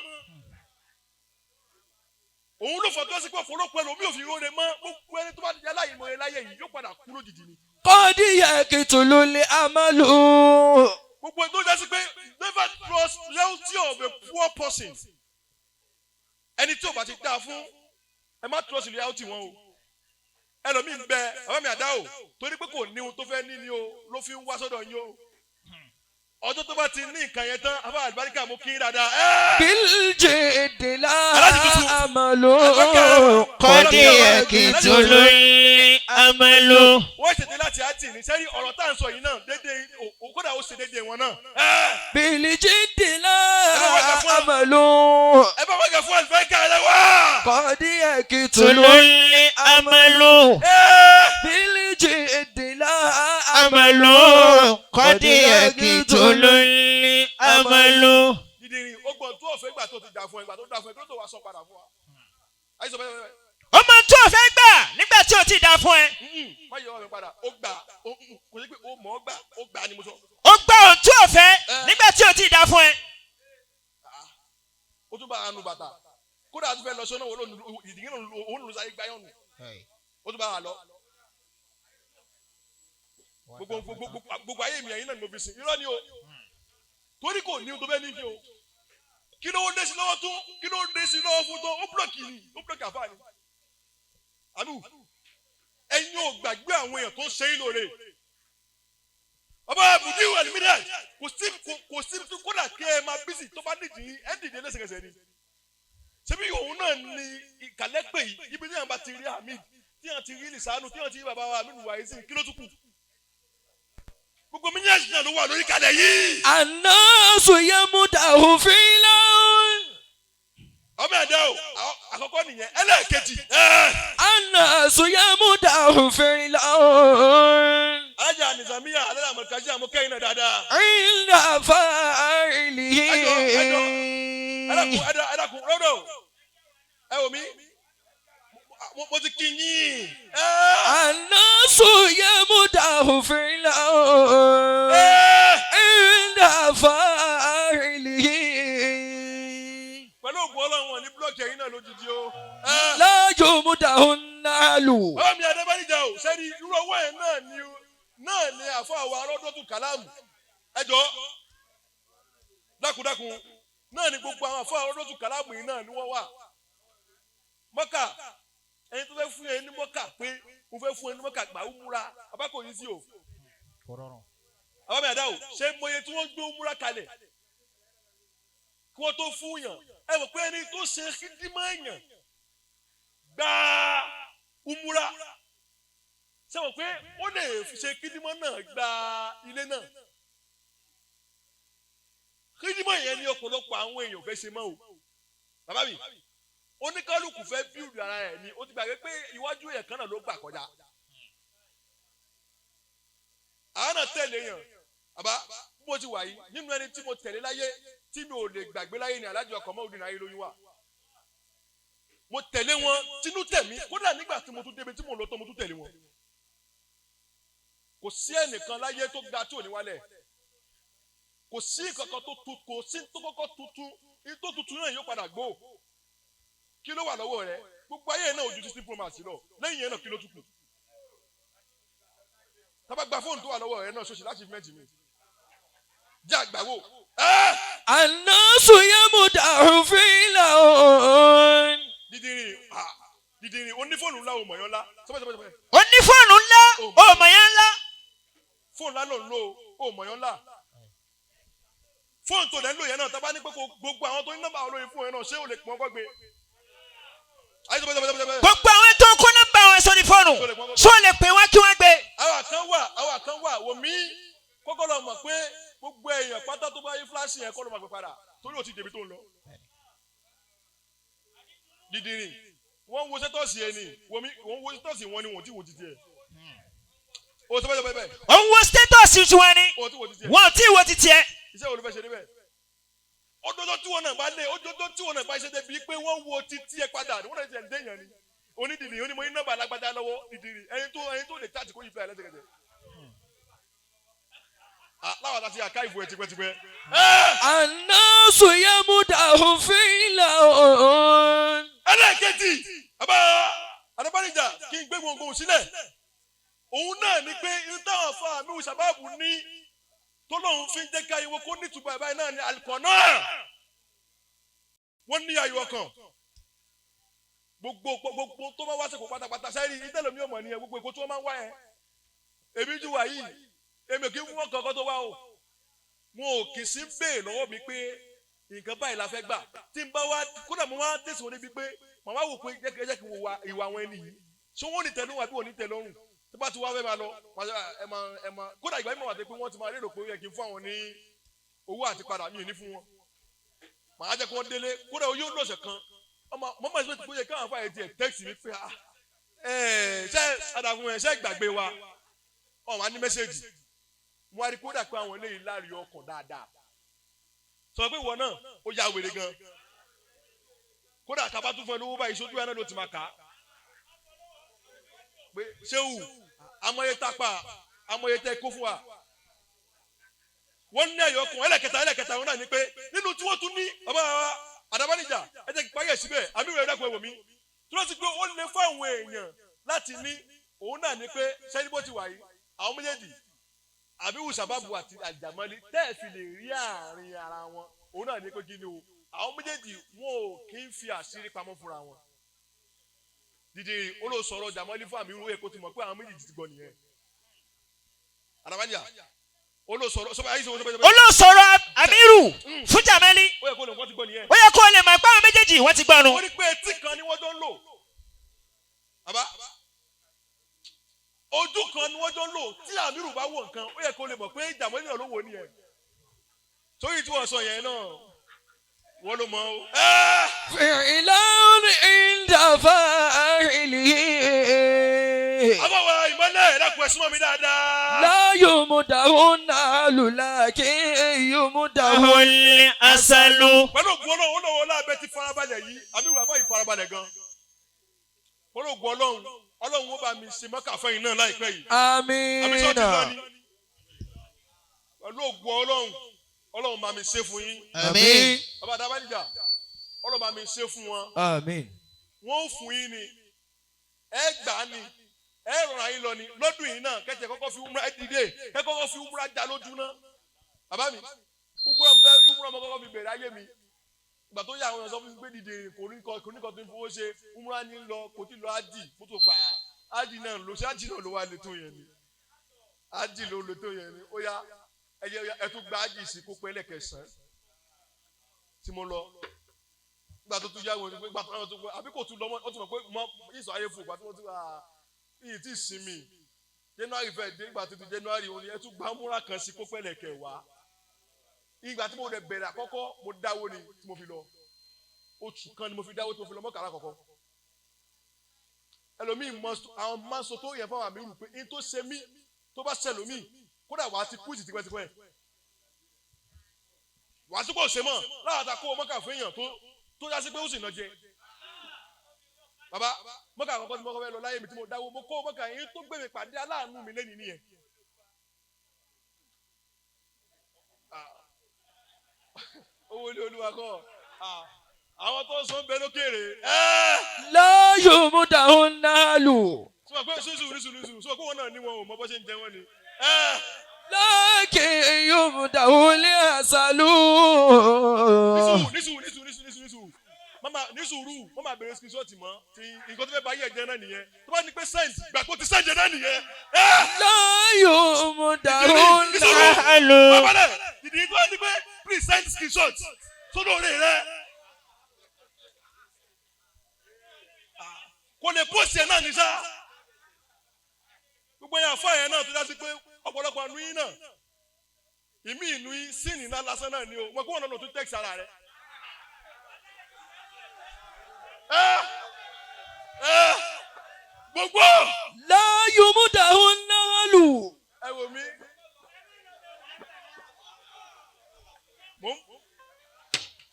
Òun ló fọ́ tó sí pé ọ̀pọ̀lọpọ̀ ẹlòmíì ò fi róore mọ́ gbogbo ẹni tó bá di aláìmọ̀ ẹ láyé yìí yóò padà kú lójijì ni. قد يقتل الأمل. Gbogbo ẹni tó jẹ́ sí pé never trust loyalty of a poor person. Ẹni tí ò bá ti dáa fún ẹ má trust loyalty wọn o. Ẹlòmíì ń bẹ bàbá mi àdá o torí pé kò ní ohun tó fẹ́ ní ni o ló fi ń wá sọ́dọ̀ yín o. Ọjọ́ tó bá ti ní nǹkan yẹn tán afá àlùbáríkà mo kí n dáadáa. بالجد لا أمل. قد يقتل الأمل. Wọ́n ṣètò láti àtì ní sẹ́rí ọ̀rọ̀ tá à ń sọ yìí náà dédé kódà ó ṣe dédé wọn náà. بالجد لا أمل. Ẹ bá wọ́n kẹ́ fún àlùbáríkà rẹ wá. قد يقتل الأمل. بالجد لا أمل. أمل. قد يقتل الأمل. Dídìrín ó gbọ́n tó ọ̀fẹ́ gbà tó ti dà fún ẹ gbà tó dà fún ẹ kí ló tó wá sọ padà fún wa. Àyíṣọ́ bẹ́ẹ̀ bẹ́ẹ̀ Ó máa ń tó ọ̀fẹ́ gbà nígbà tí o ti dà fún ẹ. má yọ ọ̀rẹ́ padà ó gbà kò sí pé ó mọ̀ ọ́ gbà ó gbà ni mo sọ. Ó gbà ohun tí o fẹ́ nígbà tí o ti dà fún ẹ. Ó tún bá a nu bàtà kódà a tún fẹ́ lọ sọ́nà wo lónìí ìdíyìn òun ló sáyé gbáyọ̀ nù ó tún bá a lọ. Gbogbo ayé mi ẹ̀yin náà ni mo fi sìn irọ́ ni o torí kò ní o tó fẹ́ ní kí o kí ló dé sí lọ́wọ́ tún kí ló dé sí lọ́wọ́ fún tán ó búlọ̀kì ni ó búlọ̀kì àfáà ni. Àbú ẹ̀yin ò gbàgbé àwọn èèyàn tó ń ṣe é lóore. Bàbá Mudiu Alimida kò sí kódà kí ẹ máa bísí tó bá nídìí ẹ dìde lẹ́sẹ̀kẹsẹ̀ ni. Ṣebí òun náà ni ìkàlẹ́ pè yìí ibi tí yàn bá ti rí Hamid tí yàn ti rí Lisanu tí yàn ti rí bàbá wa Aminu Waizi kí ló tún kù. Gbogbo mílíọ̀nù náà ló wà lórí kalẹ̀ yìí. الناس يمدح فعلا. Ọmọ ẹ̀dá o àkọ́kọ́ nìyẹn ẹlẹ́ẹ̀kejì. الناس يمدح فعلا. Alájà Nizamiya alájà Mọ̀kájí àmọ́kẹ́yìn náà dáadáa. عند فاعله. Ẹ̀dàkùn ẹ̀dàkùn rọ́dọ̀ ẹ wò mí mo ti kí yín. الناس يمدح فعلا. عند فاعله. Pẹ̀lú ògùn Ọlọ́run wọn ní búlọ̀kì ẹ̀yìn náà lójijì o. لا يمدح النعل. Bàbá mi Adébánìjà o sẹ́ni irú ọwọ́ ẹ̀ náà ni náà ni àfọ àwọn arọ́dọ́tù kàlámù ẹjọ́ dákúndákún náà ni gbogbo àwọn àfọ arọ́dọ́tù kàlámù yìí náà ni wọ́n wà. Mọ́kà ẹni tó fẹ́ fún ẹ ní mọ́kà pé mo fẹ́ fún ẹ ní mọ́kà gbà ó múra abákò yìí sí o. Bàbá mi àdá o ṣé mọye tí wọ́n gbé ó múra kalẹ̀ kí wọ́n tó fún yàn ẹ mọ̀ pé ẹni tó ṣe kíndìmọ̀ yàn gbàá umura ṣe mọ̀ pé ó lè ṣe kídímọ̀ náà gba ilé náà kídímọ̀ yẹn ní ọ̀pọ̀lọpọ̀ àwọn èèyàn fẹ́ ṣe mọ́ o bàbá mi oníkálukú fẹ́ bíúdù ara ẹ̀ ni ó ti gbàgbé pé iwájú ẹ̀ kan náà ló gbà kọjá àwọn náà tẹ̀lé yàn bàbá bí mo ti wà yìí nínú ẹni tí mo tẹ̀lé láyé tí mi ò lè gbàgbé láyé ni alájọ ọkọ̀ mọ́ òdì náà ayé lóyún wà mo tẹ̀lé wọn tinú tẹ̀mí kódà nígbà tí mo tún débi tí mo lọ tán mo tún tẹ̀lé wọn. Kò sí ẹnìkan láyé tó ga tí ò ní wálẹ̀. Kò sí kankan tó tu, kò sí tó kọ́kọ́ tuntun, ní tó tuntun náà yóò padà gbó. Kí ló wà lọ́wọ́ rẹ? Gbogbo ayé náà ojú 16 Pro Max lọ. Lẹ́yìn yẹn náà kí ló tún kù? Tábà gba fóònù tó wà lọ́wọ́ rẹ náà ṣoṣì láti mẹ́jì mi. Jẹ́ àgbàwò. الناس يمدح فعلا. Dídìrín dídìrín onífóònù ńlá ò mọ̀yán ńlá. Sọ́pẹ́. Ó ní fóònù ńlá, ó mọ̀ yẹn ńlá. Fóònù ńlá ló ń lò ó mọ̀yán ńlá. Fóònù tó lẹ́ ń lò yẹn náà tábà ní pé kó gbogbo àwọn tó ní nọ́mbà olóyin fóònù yẹn náà ṣé ò lè pọ́n kọ́ gbé. Ayé sọ́pẹ́. Gbogbo àwọn tó kó nọ́mbà wọn sórí fóònù, ṣó lè pè wọ́n kí wọ́n gbé? Àwa kan wà wò mí kọ́kọ́ lọ mọ̀ pé gbogbo èèyàn pátá tó bá yí fúláṣì yẹn kọ́ ló máa gbé padà torí ò ti débi tó ń lọ. Dídìrín wọ́n ń wo sẹ́tọ̀sì ẹ̀ ni wò mí wọ́n ń wo sẹ́tọ̀sì wọn ni wọ́n ti wò títí ẹ̀. O sọ bẹ́ẹ̀. Òun wo status tiwọn ni, O ti wò títí ẹ̀. wọn ò tí ì wo ti tiẹ̀. Iṣẹ́ wo ló fẹ́ ṣe níbẹ̀? Òdodo tí wọn náà bá lé, òdodo tí wọn náà bá ṣe débi pé wọ́n wo títí ẹ padà, wọ́n náà ti ẹ̀ ń déyàn ni. Onídìrí onímọ̀ iná bá alágbádá lọ́wọ́ dídìrí ẹni tó lè tààtì kó yí fúláì lẹ́sẹ̀kẹsẹ̀. Láwọn àti àká ìfò ẹ̀ tipẹ́tipẹ́. الناس يمدح فعلا. Ẹlẹ́ẹ̀kejì, bàbá Adébánìjà kí n gbé gbòǹgbò sílẹ̀. Òun náà ni pé irú táwọn afọ àmì ìṣàbáàbù ní tó lóun fi ń jẹ́ ká ìwọ kó nítumọ̀ ẹ̀ báyìí náà ni àlùkò náà. Wọ́n ní ayọ̀ ọkàn. Gbogbo tó bá wá sẹ́kọ̀ọ́ pátápátá sẹ́rí ìtẹ́lẹ̀mí ọmọ nìyẹn gbogbo èkó tí wọ́n máa ń wá yẹn. Èmi jù wá yìí, èmi ò kí ń fún wọn kankan tó wá o. Wọn ò kì í sí béè lọ́wọ́ mi pé nǹkan báyìí la fẹ́ gbà. Tí n bá wá kódà mo máa tẹ̀sán níbi pé màmá wò pé jẹ́ kí n wo ìwà àwọn ẹni yìí. Ṣé wọ́n ní tẹ́lọ́rùn àbí wọ́n ní tẹ́lọ́rùn? Tó bá ti wá fẹ́ máa lọ, ẹ máa kódà ìgbà mímọ̀ àti pé wọ́n ti máa lérò pé ó yẹ kí n fún àwọn ní owó àti padà mi ò ní fún wọn. Màá jẹ́ kí wọ́n délé kódà yóò lọ̀sẹ̀ kan. Ọmọ mọ́mọ́ ìṣẹ́ ti bóyá káwọn afáyẹ tiẹ̀ tẹ́ẹ̀sì mi pé ṣé àdàfún ẹ̀ ṣé gbàgbé wa ọ̀ wá ní mẹ́sẹ̀gì. Mo wá rí kódà pé àwọn eléyìí láàrin ọkàn dáadáa. Sọ pé ìwọ náà ó ya wèrè gan. Kódà tá a bá tún fún ẹ lówó báyìí sójú ẹ náà ló ti máa kà á. Pé ṣéwù amọ̀ye tápà amọ̀ye tẹ́ kó fún wa. Wọ́n ní ẹ̀yọ̀ ọkàn ẹlẹ́kẹta wọn náà ni pé nínú tí wọ́n tún ní bàbá wa Àdàbánìjà ẹ jẹ́ kí parí ẹ̀ síbẹ̀ àmì ìrẹ̀ ẹ̀dàkùn ẹ̀wò mi. Tí wọ́n ti pé ó lè fún àwọn èèyàn láti ní òun náà ni pé sẹ́ni bó ti wà yìí àwọn méjèèjì àbí wùsàbàbù àti àjàmọ́lé tẹ́ ẹ̀ fi lè rí àárín ara wọn òun náà ni pé kí ni o àwọn méjèèjì wọn ò kí ń fi àṣírí pamọ́ fúnra wọn. Dídì olóòsọ̀rọ̀ jàmọ́lé fún àmì irú èkó ti mọ̀ pé àwọn méjèèjì ti gbọ́ nìyẹn. Àdàbánìjà olóòsọ̀rọ̀ sọ́ba ayé sọ́ba Olóòsọ̀rọ̀ Amiru fún Jamali, ó yẹ kó lè wọ́n ti gbọ́ nìyẹn. ó yẹ kó lè mọ̀ pé àwọn méjèèjì wọ́n ti gbọ́nu. Ó ní pé etí kan ni wọ́n jọ ń lò. Bàbá ojú kan ni wọ́n jọ ń lò tí Amiru bá wò nǹkan ó yẹ kó lè mọ̀ pé Jamali náà ló wò nìyẹn. Torí tí wọ́n sọ yẹn náà wọ́n ló mọ̀ o. فعلا عند فاعله. Àbọ̀wọ̀ ìmọ̀lẹ̀ ẹ̀dàkùn ẹ̀sùn mọ́ mi dáadáa. لا يمدح النعل لكن يمدح Ahul asalu. Pẹ̀lú ògùn Ọlọ́run olówó lábẹ́ ti farabalẹ̀ yìí Amiru àbá yìí farabalẹ̀ gan. Pẹ̀lú ògùn Ọlọ́run Ọlọ́run ó bá mi ṣe mọ́kà fẹ́yìn náà láìpẹ́ yìí. Àmì sọ́ọ́ ti lọ آمين. ni. Pẹ̀lú ògùn Ọlọ́run Ọlọ́run bá mi ṣe fún yín. Àmín. Bàbá Àdàbánìjà Ọlọ́run bá mi ṣe fún wọn. آمين. Wọ́n ó fún yín ni ẹ gbà á ni ẹ rọra yín lọ ni lọ́dún yìí náà kẹ́tẹ̀ kọ́kọ́ fi umra ẹ dìde kẹ́ kọ́kọ́ fi umra já lójú náà. Bàbá mi umra mo kọ́kọ́ fi bẹ̀rẹ̀ ayé mi. Ìgbà tó yà àwọn èèyàn sọ fún mi pé dìde kò ní kọ́ tó ń fowó ṣe umra ní lọ kò tí lọ ájì fótó pa ájì náà ló ṣe ájì náà ló wà lè tó yẹn ni ájì ló lè tó yẹn ni ó yá ẹ tún gba ájì sí kó pẹ́ lẹ́kẹsàn-án tí mo lọ gbà tó tún yá wọn gbà tó tún àbí kò tún lọ mọ́ ó tún mọ̀ pé mọ́ ìsọ̀ ayé fò gbà tó tún wà yìí tí sinmi January fẹ́ dé ìgbà tuntun January òní ẹ tún gba múra kan sí kó pẹ́lẹ̀ kẹwàá ìgbà tí mo rẹ̀ bẹ̀rẹ̀ àkọ́kọ́ mo dáwó ni tí mo fi lọ oṣù kan ni mo fi dáwó tí mo fi lọ mọ́kànlá àkọ́kọ́ ẹlòmíì mọ àwọn máa ń sọ tó yẹ fáwọn àmì rù pé n tó ṣe mí tó bá ṣẹlòmíì kódà wàá ti kú ìsì tipẹ́tipẹ́ wàá tí kò ṣe mọ́ láwọn àtàkó mọ́kà fún èèyàn tó yá sí pé ó sì ná jẹ bàbá mọ́kà àkọ́kọ́ tí mo kọ́ fẹ́ lọ láyé mi tí mo dáwó mo kó mọ́kà yín tó gbé mi pàdé aláàánú mi lẹ́ni nìyẹn. tiwa kọ́. Àwọn tó ń sọ ń bẹ lókèrè. لا يمدح النهل Sọ pé sùsù ní sùsù sọ pé wọn náà ní wọn ò mọ bó ṣe ń jẹ wọn ni. لكن يمدح العسل Nísùúrù nísùúrù nísùúrù nísùúrù nísùúrù mama nísùúrù wọ́n máa bẹ̀rẹ̀ screenshot mọ́ ti nǹkan tó fẹ́ bá yẹ̀ jẹ́ náà nìyẹn tó bá ní pé send gbà pé ó ti send jẹ náà nìyẹn. لا يمدح النهل Bàbá ìdí tó ní pé please send screenshot sódò orí rẹ. Kò lè post ẹ̀ náà ní sá. Gbogbo yẹn àfọ yẹn náà tó dá sí pé ọ̀pọ̀lọpọ̀ àánú yín náà. Ìmí ìnú yín sínì ńlá lásán náà ni o. Mo kó wọn lọ́nà tó text ara rẹ. Gbogbo لا يمدح النهل ẹ wò mí. Mo ń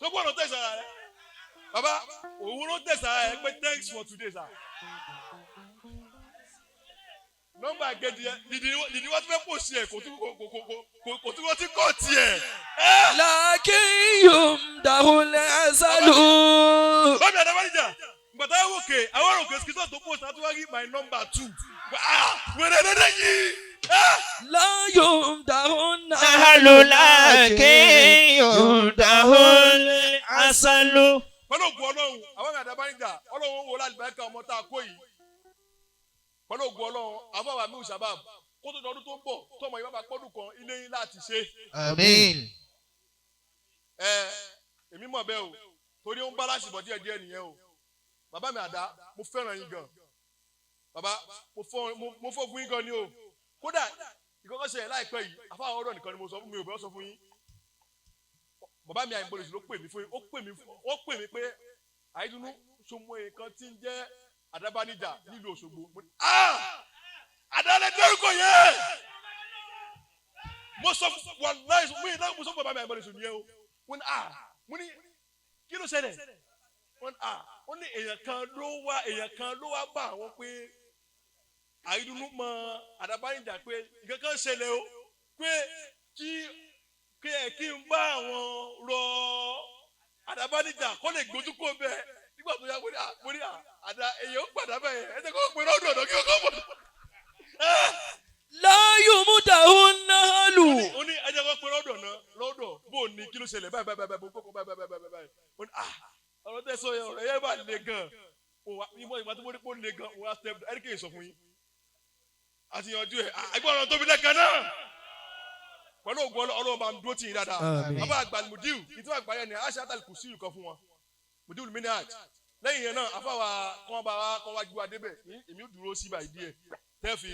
tó gbọ́dọ̀ text ara rẹ. Bàbá òun ló text ara rẹ pé thanks for today sir. Nọ́mbà kejì ẹ dìdí wọ́n ti fẹ́ pò sí ẹ̀ kò tún kò tún wọ́n ti kọ́ tiẹ̀. لكن يمدح العسل Bábí Adábánijà gbàtà òkè àwọn òkè sikisọ́ tó post àtúwárí my number two. Wẹ̀rẹ̀ lẹ́dẹ̀ yìí. لا يمدح النهل لكن يمدح العسل. Pẹ̀lú ògùn Ọlọ́run àwọn Adábánijà Ọlọ́run wo lálùbáríkà ọmọ tá a kó yìí. Pẹ̀lú ògùn Ọlọ́run àbáwá mi ò sábà kó tó dọdún tó ń bọ̀ tọmọ yìí bá bá pọ́dún kan ilé yín láti ṣe. Àmín. Ẹ èmi mọ̀ bẹ́ẹ̀ o torí ó ń bá láti bọ̀ díẹ̀ díẹ̀ nìyẹn o. Bàbá mi àdá mo fẹ́ràn yín gan. Bàbá mo fọ́ fún yín gan ni o. Kódà ìkọ́kọ́ ṣẹlẹ̀ láìpẹ́ yìí àfáwọn ọ̀rọ̀ nìkan ni mo sọ fún mi ò bẹ́ẹ̀ sọ fún yín. Bàbá mi àyìnbó ló pè mí fún yín ó pè mí pé àyídúnú sọmọ nǹkan tí ń jẹ́ Àdábánijà nílùú Òṣogbo. Mo ní àdálẹ́ dẹ́rùkọ yẹn. Mo sọ fún wàláì mo sọ fún bàbá mi àyìnbó lè sọ nìyẹn o. Mo ní mo ní kí ló ṣẹlẹ̀? Wọ́n ó ní èèyàn kan ló wá èèyàn kan ló wá bá àwọn pé àyídúnú mọ Àdábánijà pé nǹkan kan ṣẹlẹ̀ o pé kí kí n bá àwọn rọ Àdábánijà kó lè gbójú kó bẹ́ẹ̀ nígbà tó yá mo ní àdá èèyàn ó padà bẹ́ẹ̀ ẹ jẹ́ kó pè lọ́dọ̀ ọ̀dọ̀ kí ó kọ́ bọ̀. لا يمدح النهل Ó ní ẹ jẹ́ kó pè lọ́dọ̀ náà lọ́dọ̀ bó o ní kí ló ṣẹlẹ̀ báyìí báyìí báyìí báyìí báyìí báyìí báyìí báyìí ó ní ọ̀rọ̀ tẹ́ sọ yẹn ọ̀rọ̀ yẹn bá le gan ìmọ̀ ìgbà tó mo ní kó le gan òun á step ẹni kì í sọ fún yín àti yanjú ẹ̀ ẹgbẹ́ ọ̀rọ̀ tóbi lẹ́kan náà pẹ̀lú ògùn Ọlọ́run máa ń dúró tì yín dáadáa. Bàbá àgbà Mudiu ìtú àgbà yẹn ni aṣa àtàlù kù sí ìlú kan fún wọn Mudiu minhaj lẹ́yìn yẹn náà afáwa kọ́ bá wa kọ́ wá ju wa débẹ̀ èmi ò dúró síbà díẹ̀ tẹ́ fi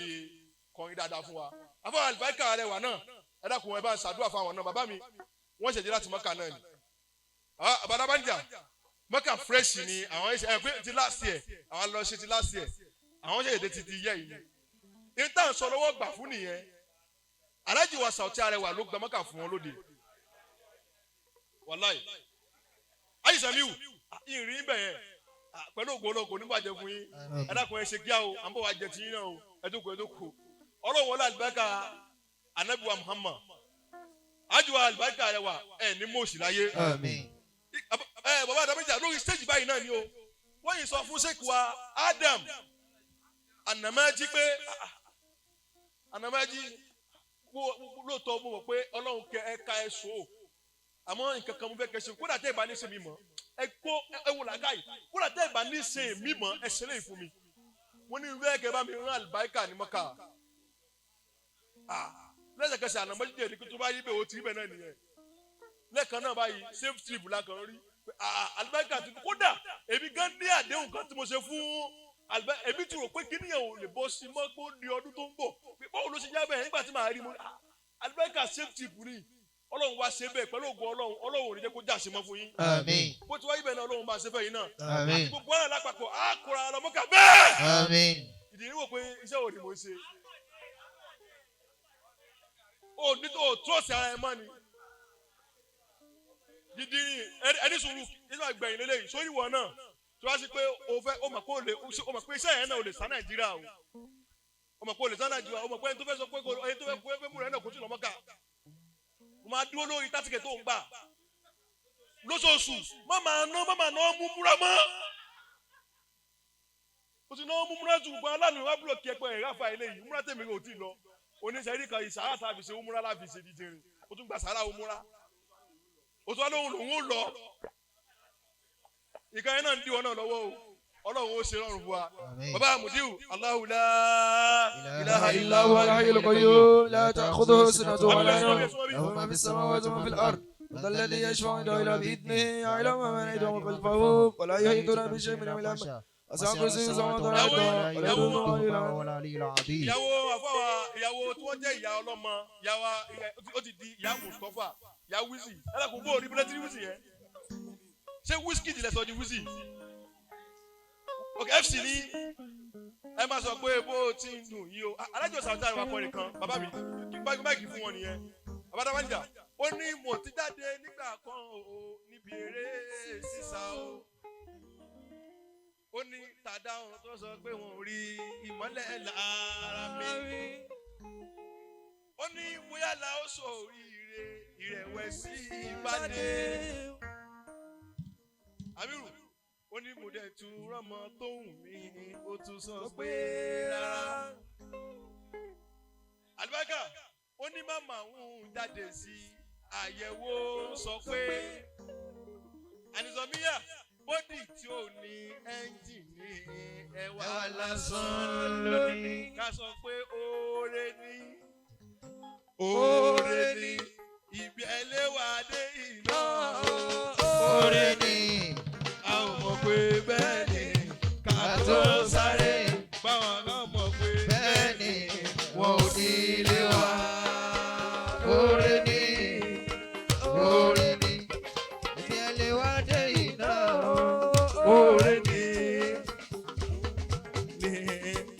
kọrin dáadáa fún wa afáwa àlùbáríkà rẹ wà náà ẹ dákun ẹ bá ń ṣàdúrà fáwọn náà bàbá mi wọ́n ṣẹ̀jẹ̀ láti Mọ́kà náà ni Àdábánijà Mọ́kà fresh ni àwọn ẹ pé ti last year àwọn lọ ṣe ti last year àwọn ṣẹ̀jẹ̀ ti yẹ yìí ni ní tá à ń sọ lọ́wọ́ gbà fún nìyẹn. Aláàjì wa Sàùtí Arẹwà ló gba Mọ́kà fún wọn lóde wàláì ayé Sàmíù ìrìn ibẹ̀ yẹn pẹ̀lú ògùn ọlọ́kọ̀ onígbàjẹ́ fún yín ẹ dákun ẹ ṣe kíá o à ń bọ̀ wá jẹ tiyín náà o ẹ tó kù ẹ tó kù Ọlọ́run wọlé àlùbáríkà anabiwa Muhammad ajuwa àlùbáríkà Arẹwà ẹ ní mọ̀ọ́sì láyé. Àmín. Ẹ bàbá Àdábánijà lórí stéèjì báyìí náà ni o wọ́n yìí sọ fún sèkú wa Adam Ànàmájí pé Ànàmájí lóòótọ́ mo mọ̀ pé Ọlọ́run kẹ ẹ ká ẹ so àmọ́ nǹkan kan mo fẹ́ kẹ́ ṣe kódà tẹ́ ẹ bá ní ṣe mí mọ́ ẹ kó ẹ wò làákàyè kódà tẹ́ ẹ bá ní ṣe mí mọ́ ẹ ṣe léyìí fún mi wọ́n ní ìwé ẹ̀kẹ́ bá mi rán àlùbáríkà ní Mọ́kà lẹ́sẹ̀kẹsẹ̀ Ànàmájí dẹ̀ ní kí tó bá yí bẹ́ẹ̀ o ti rí bẹ́ẹ̀ náà nìyẹn lẹ́ẹ̀kan náà báyìí safe trip la kàn rí àlùbáríkà ti kódà èmi gan ní àdéhùn kan tí mo ṣe fún èmi ti rò pé kíníyàn ò lè bọ́ sí mọ́ pé ó di ọdún tó ń bọ̀ báwo ló ṣe já bẹ́ẹ̀ nígbà tí màá rí mo àlùbáríkà safe trip ni Ọlọ́run wá ṣe bẹ́ẹ̀ pẹ̀lú ògùn Ọlọ́run Ọlọ́run ò ní jẹ́ kó já sí mọ́ fún yín. Àmín. Bó ti wáyé bẹ́ẹ̀ náà Ọlọ́run máa ṣe fẹ́ yín náà. Àmín. Àti gbogbo ara lápapọ̀ á kóra lọ Mọ́kà bẹ́ẹ̀. Àmín. Ìdí ni wò pé iṣẹ́ wo ni mò ń ṣe. O ní tó o trọ́ọ̀sì ara ẹ mọ́ ni. Dídí ẹni sùúrù nígbà gbẹ̀yìn lélẹ́yìí sórí ìwọ náà tó wá sí pé o fẹ́ o mọ̀ pé o lè o mọ̀ pé iṣẹ́ yẹn náà o lè sá Nàìjíríà o o mọ̀ pé o lè sá Nàìjíríà o mọ̀ pé ẹni tó fẹ́ sọ pé ẹni tó fẹ́ fẹ́ mú rẹ̀ náà kó tí lọ Mọ́kà o máa dúró lórí tásìkè tó ń gbà Lóṣooṣù má máa ná má máa ná mú múra mọ́. O ti ná mú múra ju gbọ́n aláàánú wá búrò kí ẹ pé ẹ̀rá fa eléyìí múra tèmi ò tí ì lọ. Oníṣẹ́ rí kan ìsàrà tàbí ṣe múra láfi ṣe dídìrín. O tún gba sàrà òmúra. O tún wá lóhùn lòún ó lọ. Ìkan yẹn náà ń dí wọn náà lọ́wọ́ o. Ọlọ́run ó ṣe rọrùn fún wa. Àmín. Bàbá Mudiu, Allahu la ilaha illa إلا هو الحي القيوم لا تأخذه سنة ولا نوم له ما في السماوات وما في الأرض من ذا الذي يشفع عنده إلا بإذنه يعلم ما بين أيديهم وخلفهم ولا يحيطون بشيء من علمه وسع كرسيه السماوات والأرض ولا يؤوده حفظهما العلي العظيم. Ìyàwó àfọwà ìyàwó tí wọ́n jẹ́ ìyá ọlọ́mọ ìyàwó ó ti di ìyá Mustapha ìyá Wizzy ẹlẹ́kùn bó orí búrẹ́tì Wizzy yẹn ṣé Wizkid lẹ sọ di Wizzy ok FC ní ẹ máa sọ pé bó o ti ń dùn yìí o alájọ sàwùjá àwọn akọrin kan bàbá mi kí bá máìkì fún wọn nìyẹn bàbá dáwájà ó ní mo ti jáde nígbà kan o níbi eré sísá o ó ní tàdá ohun tó sọ pé wọn ò rí ìmọ́lẹ̀ lára mi ó ní bóyá la ó sọ oríire ìrẹ̀wẹ̀sì ìbàdí Amiru ó ní mo dẹ̀ tún rọ́mọ tó wù mí ó tún sọ pé rárá àlùbáríkà ó ní màmá òun jáde sí àyẹ̀wò sọ pé ànìsọ̀míyà bódì tí ò ní ẹ́ńjìnì ẹ̀wà lásán lónìí ká sọ pé oore ni oore ni ibi ẹlẹ́wàdé iná Oore ni a ò mọ̀ pé bẹ́ẹ̀ ni ká ká tó tó sáré, báwọn náà mọ̀ pé bẹ́ẹ̀ ni wọn ò ní ilé wa. Oore ni, oore ni, ibi ẹlẹ́wà dé iná. Oore ni ni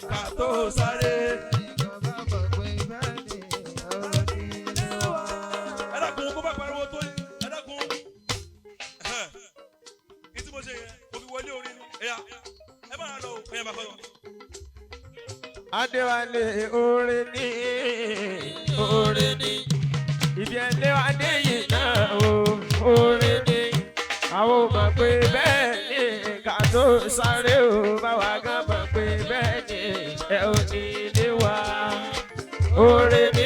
ká tó sáré. Ìjọba mọ̀ pé bẹ́ẹ̀ ni wọn ò ní ilé wa. Ẹ dákun kó bá pariwo tó ẹ dákun. Kí tí mo ṣe yẹn, mo fi wọlé orin ni. Ẹ̀yà ẹ máa lọ o, ẹ̀yà bàbá lọ. Adéwálé oore ní oore ní ibi ẹlẹ́wàdé yìí náà o oore ní àwọn ò mọ̀ pé bẹ́ẹ̀ ni ká tó sáré o báwa gan mọ̀ pé bẹ́ẹ̀ ni ẹ ò ní ilé wa oore ní.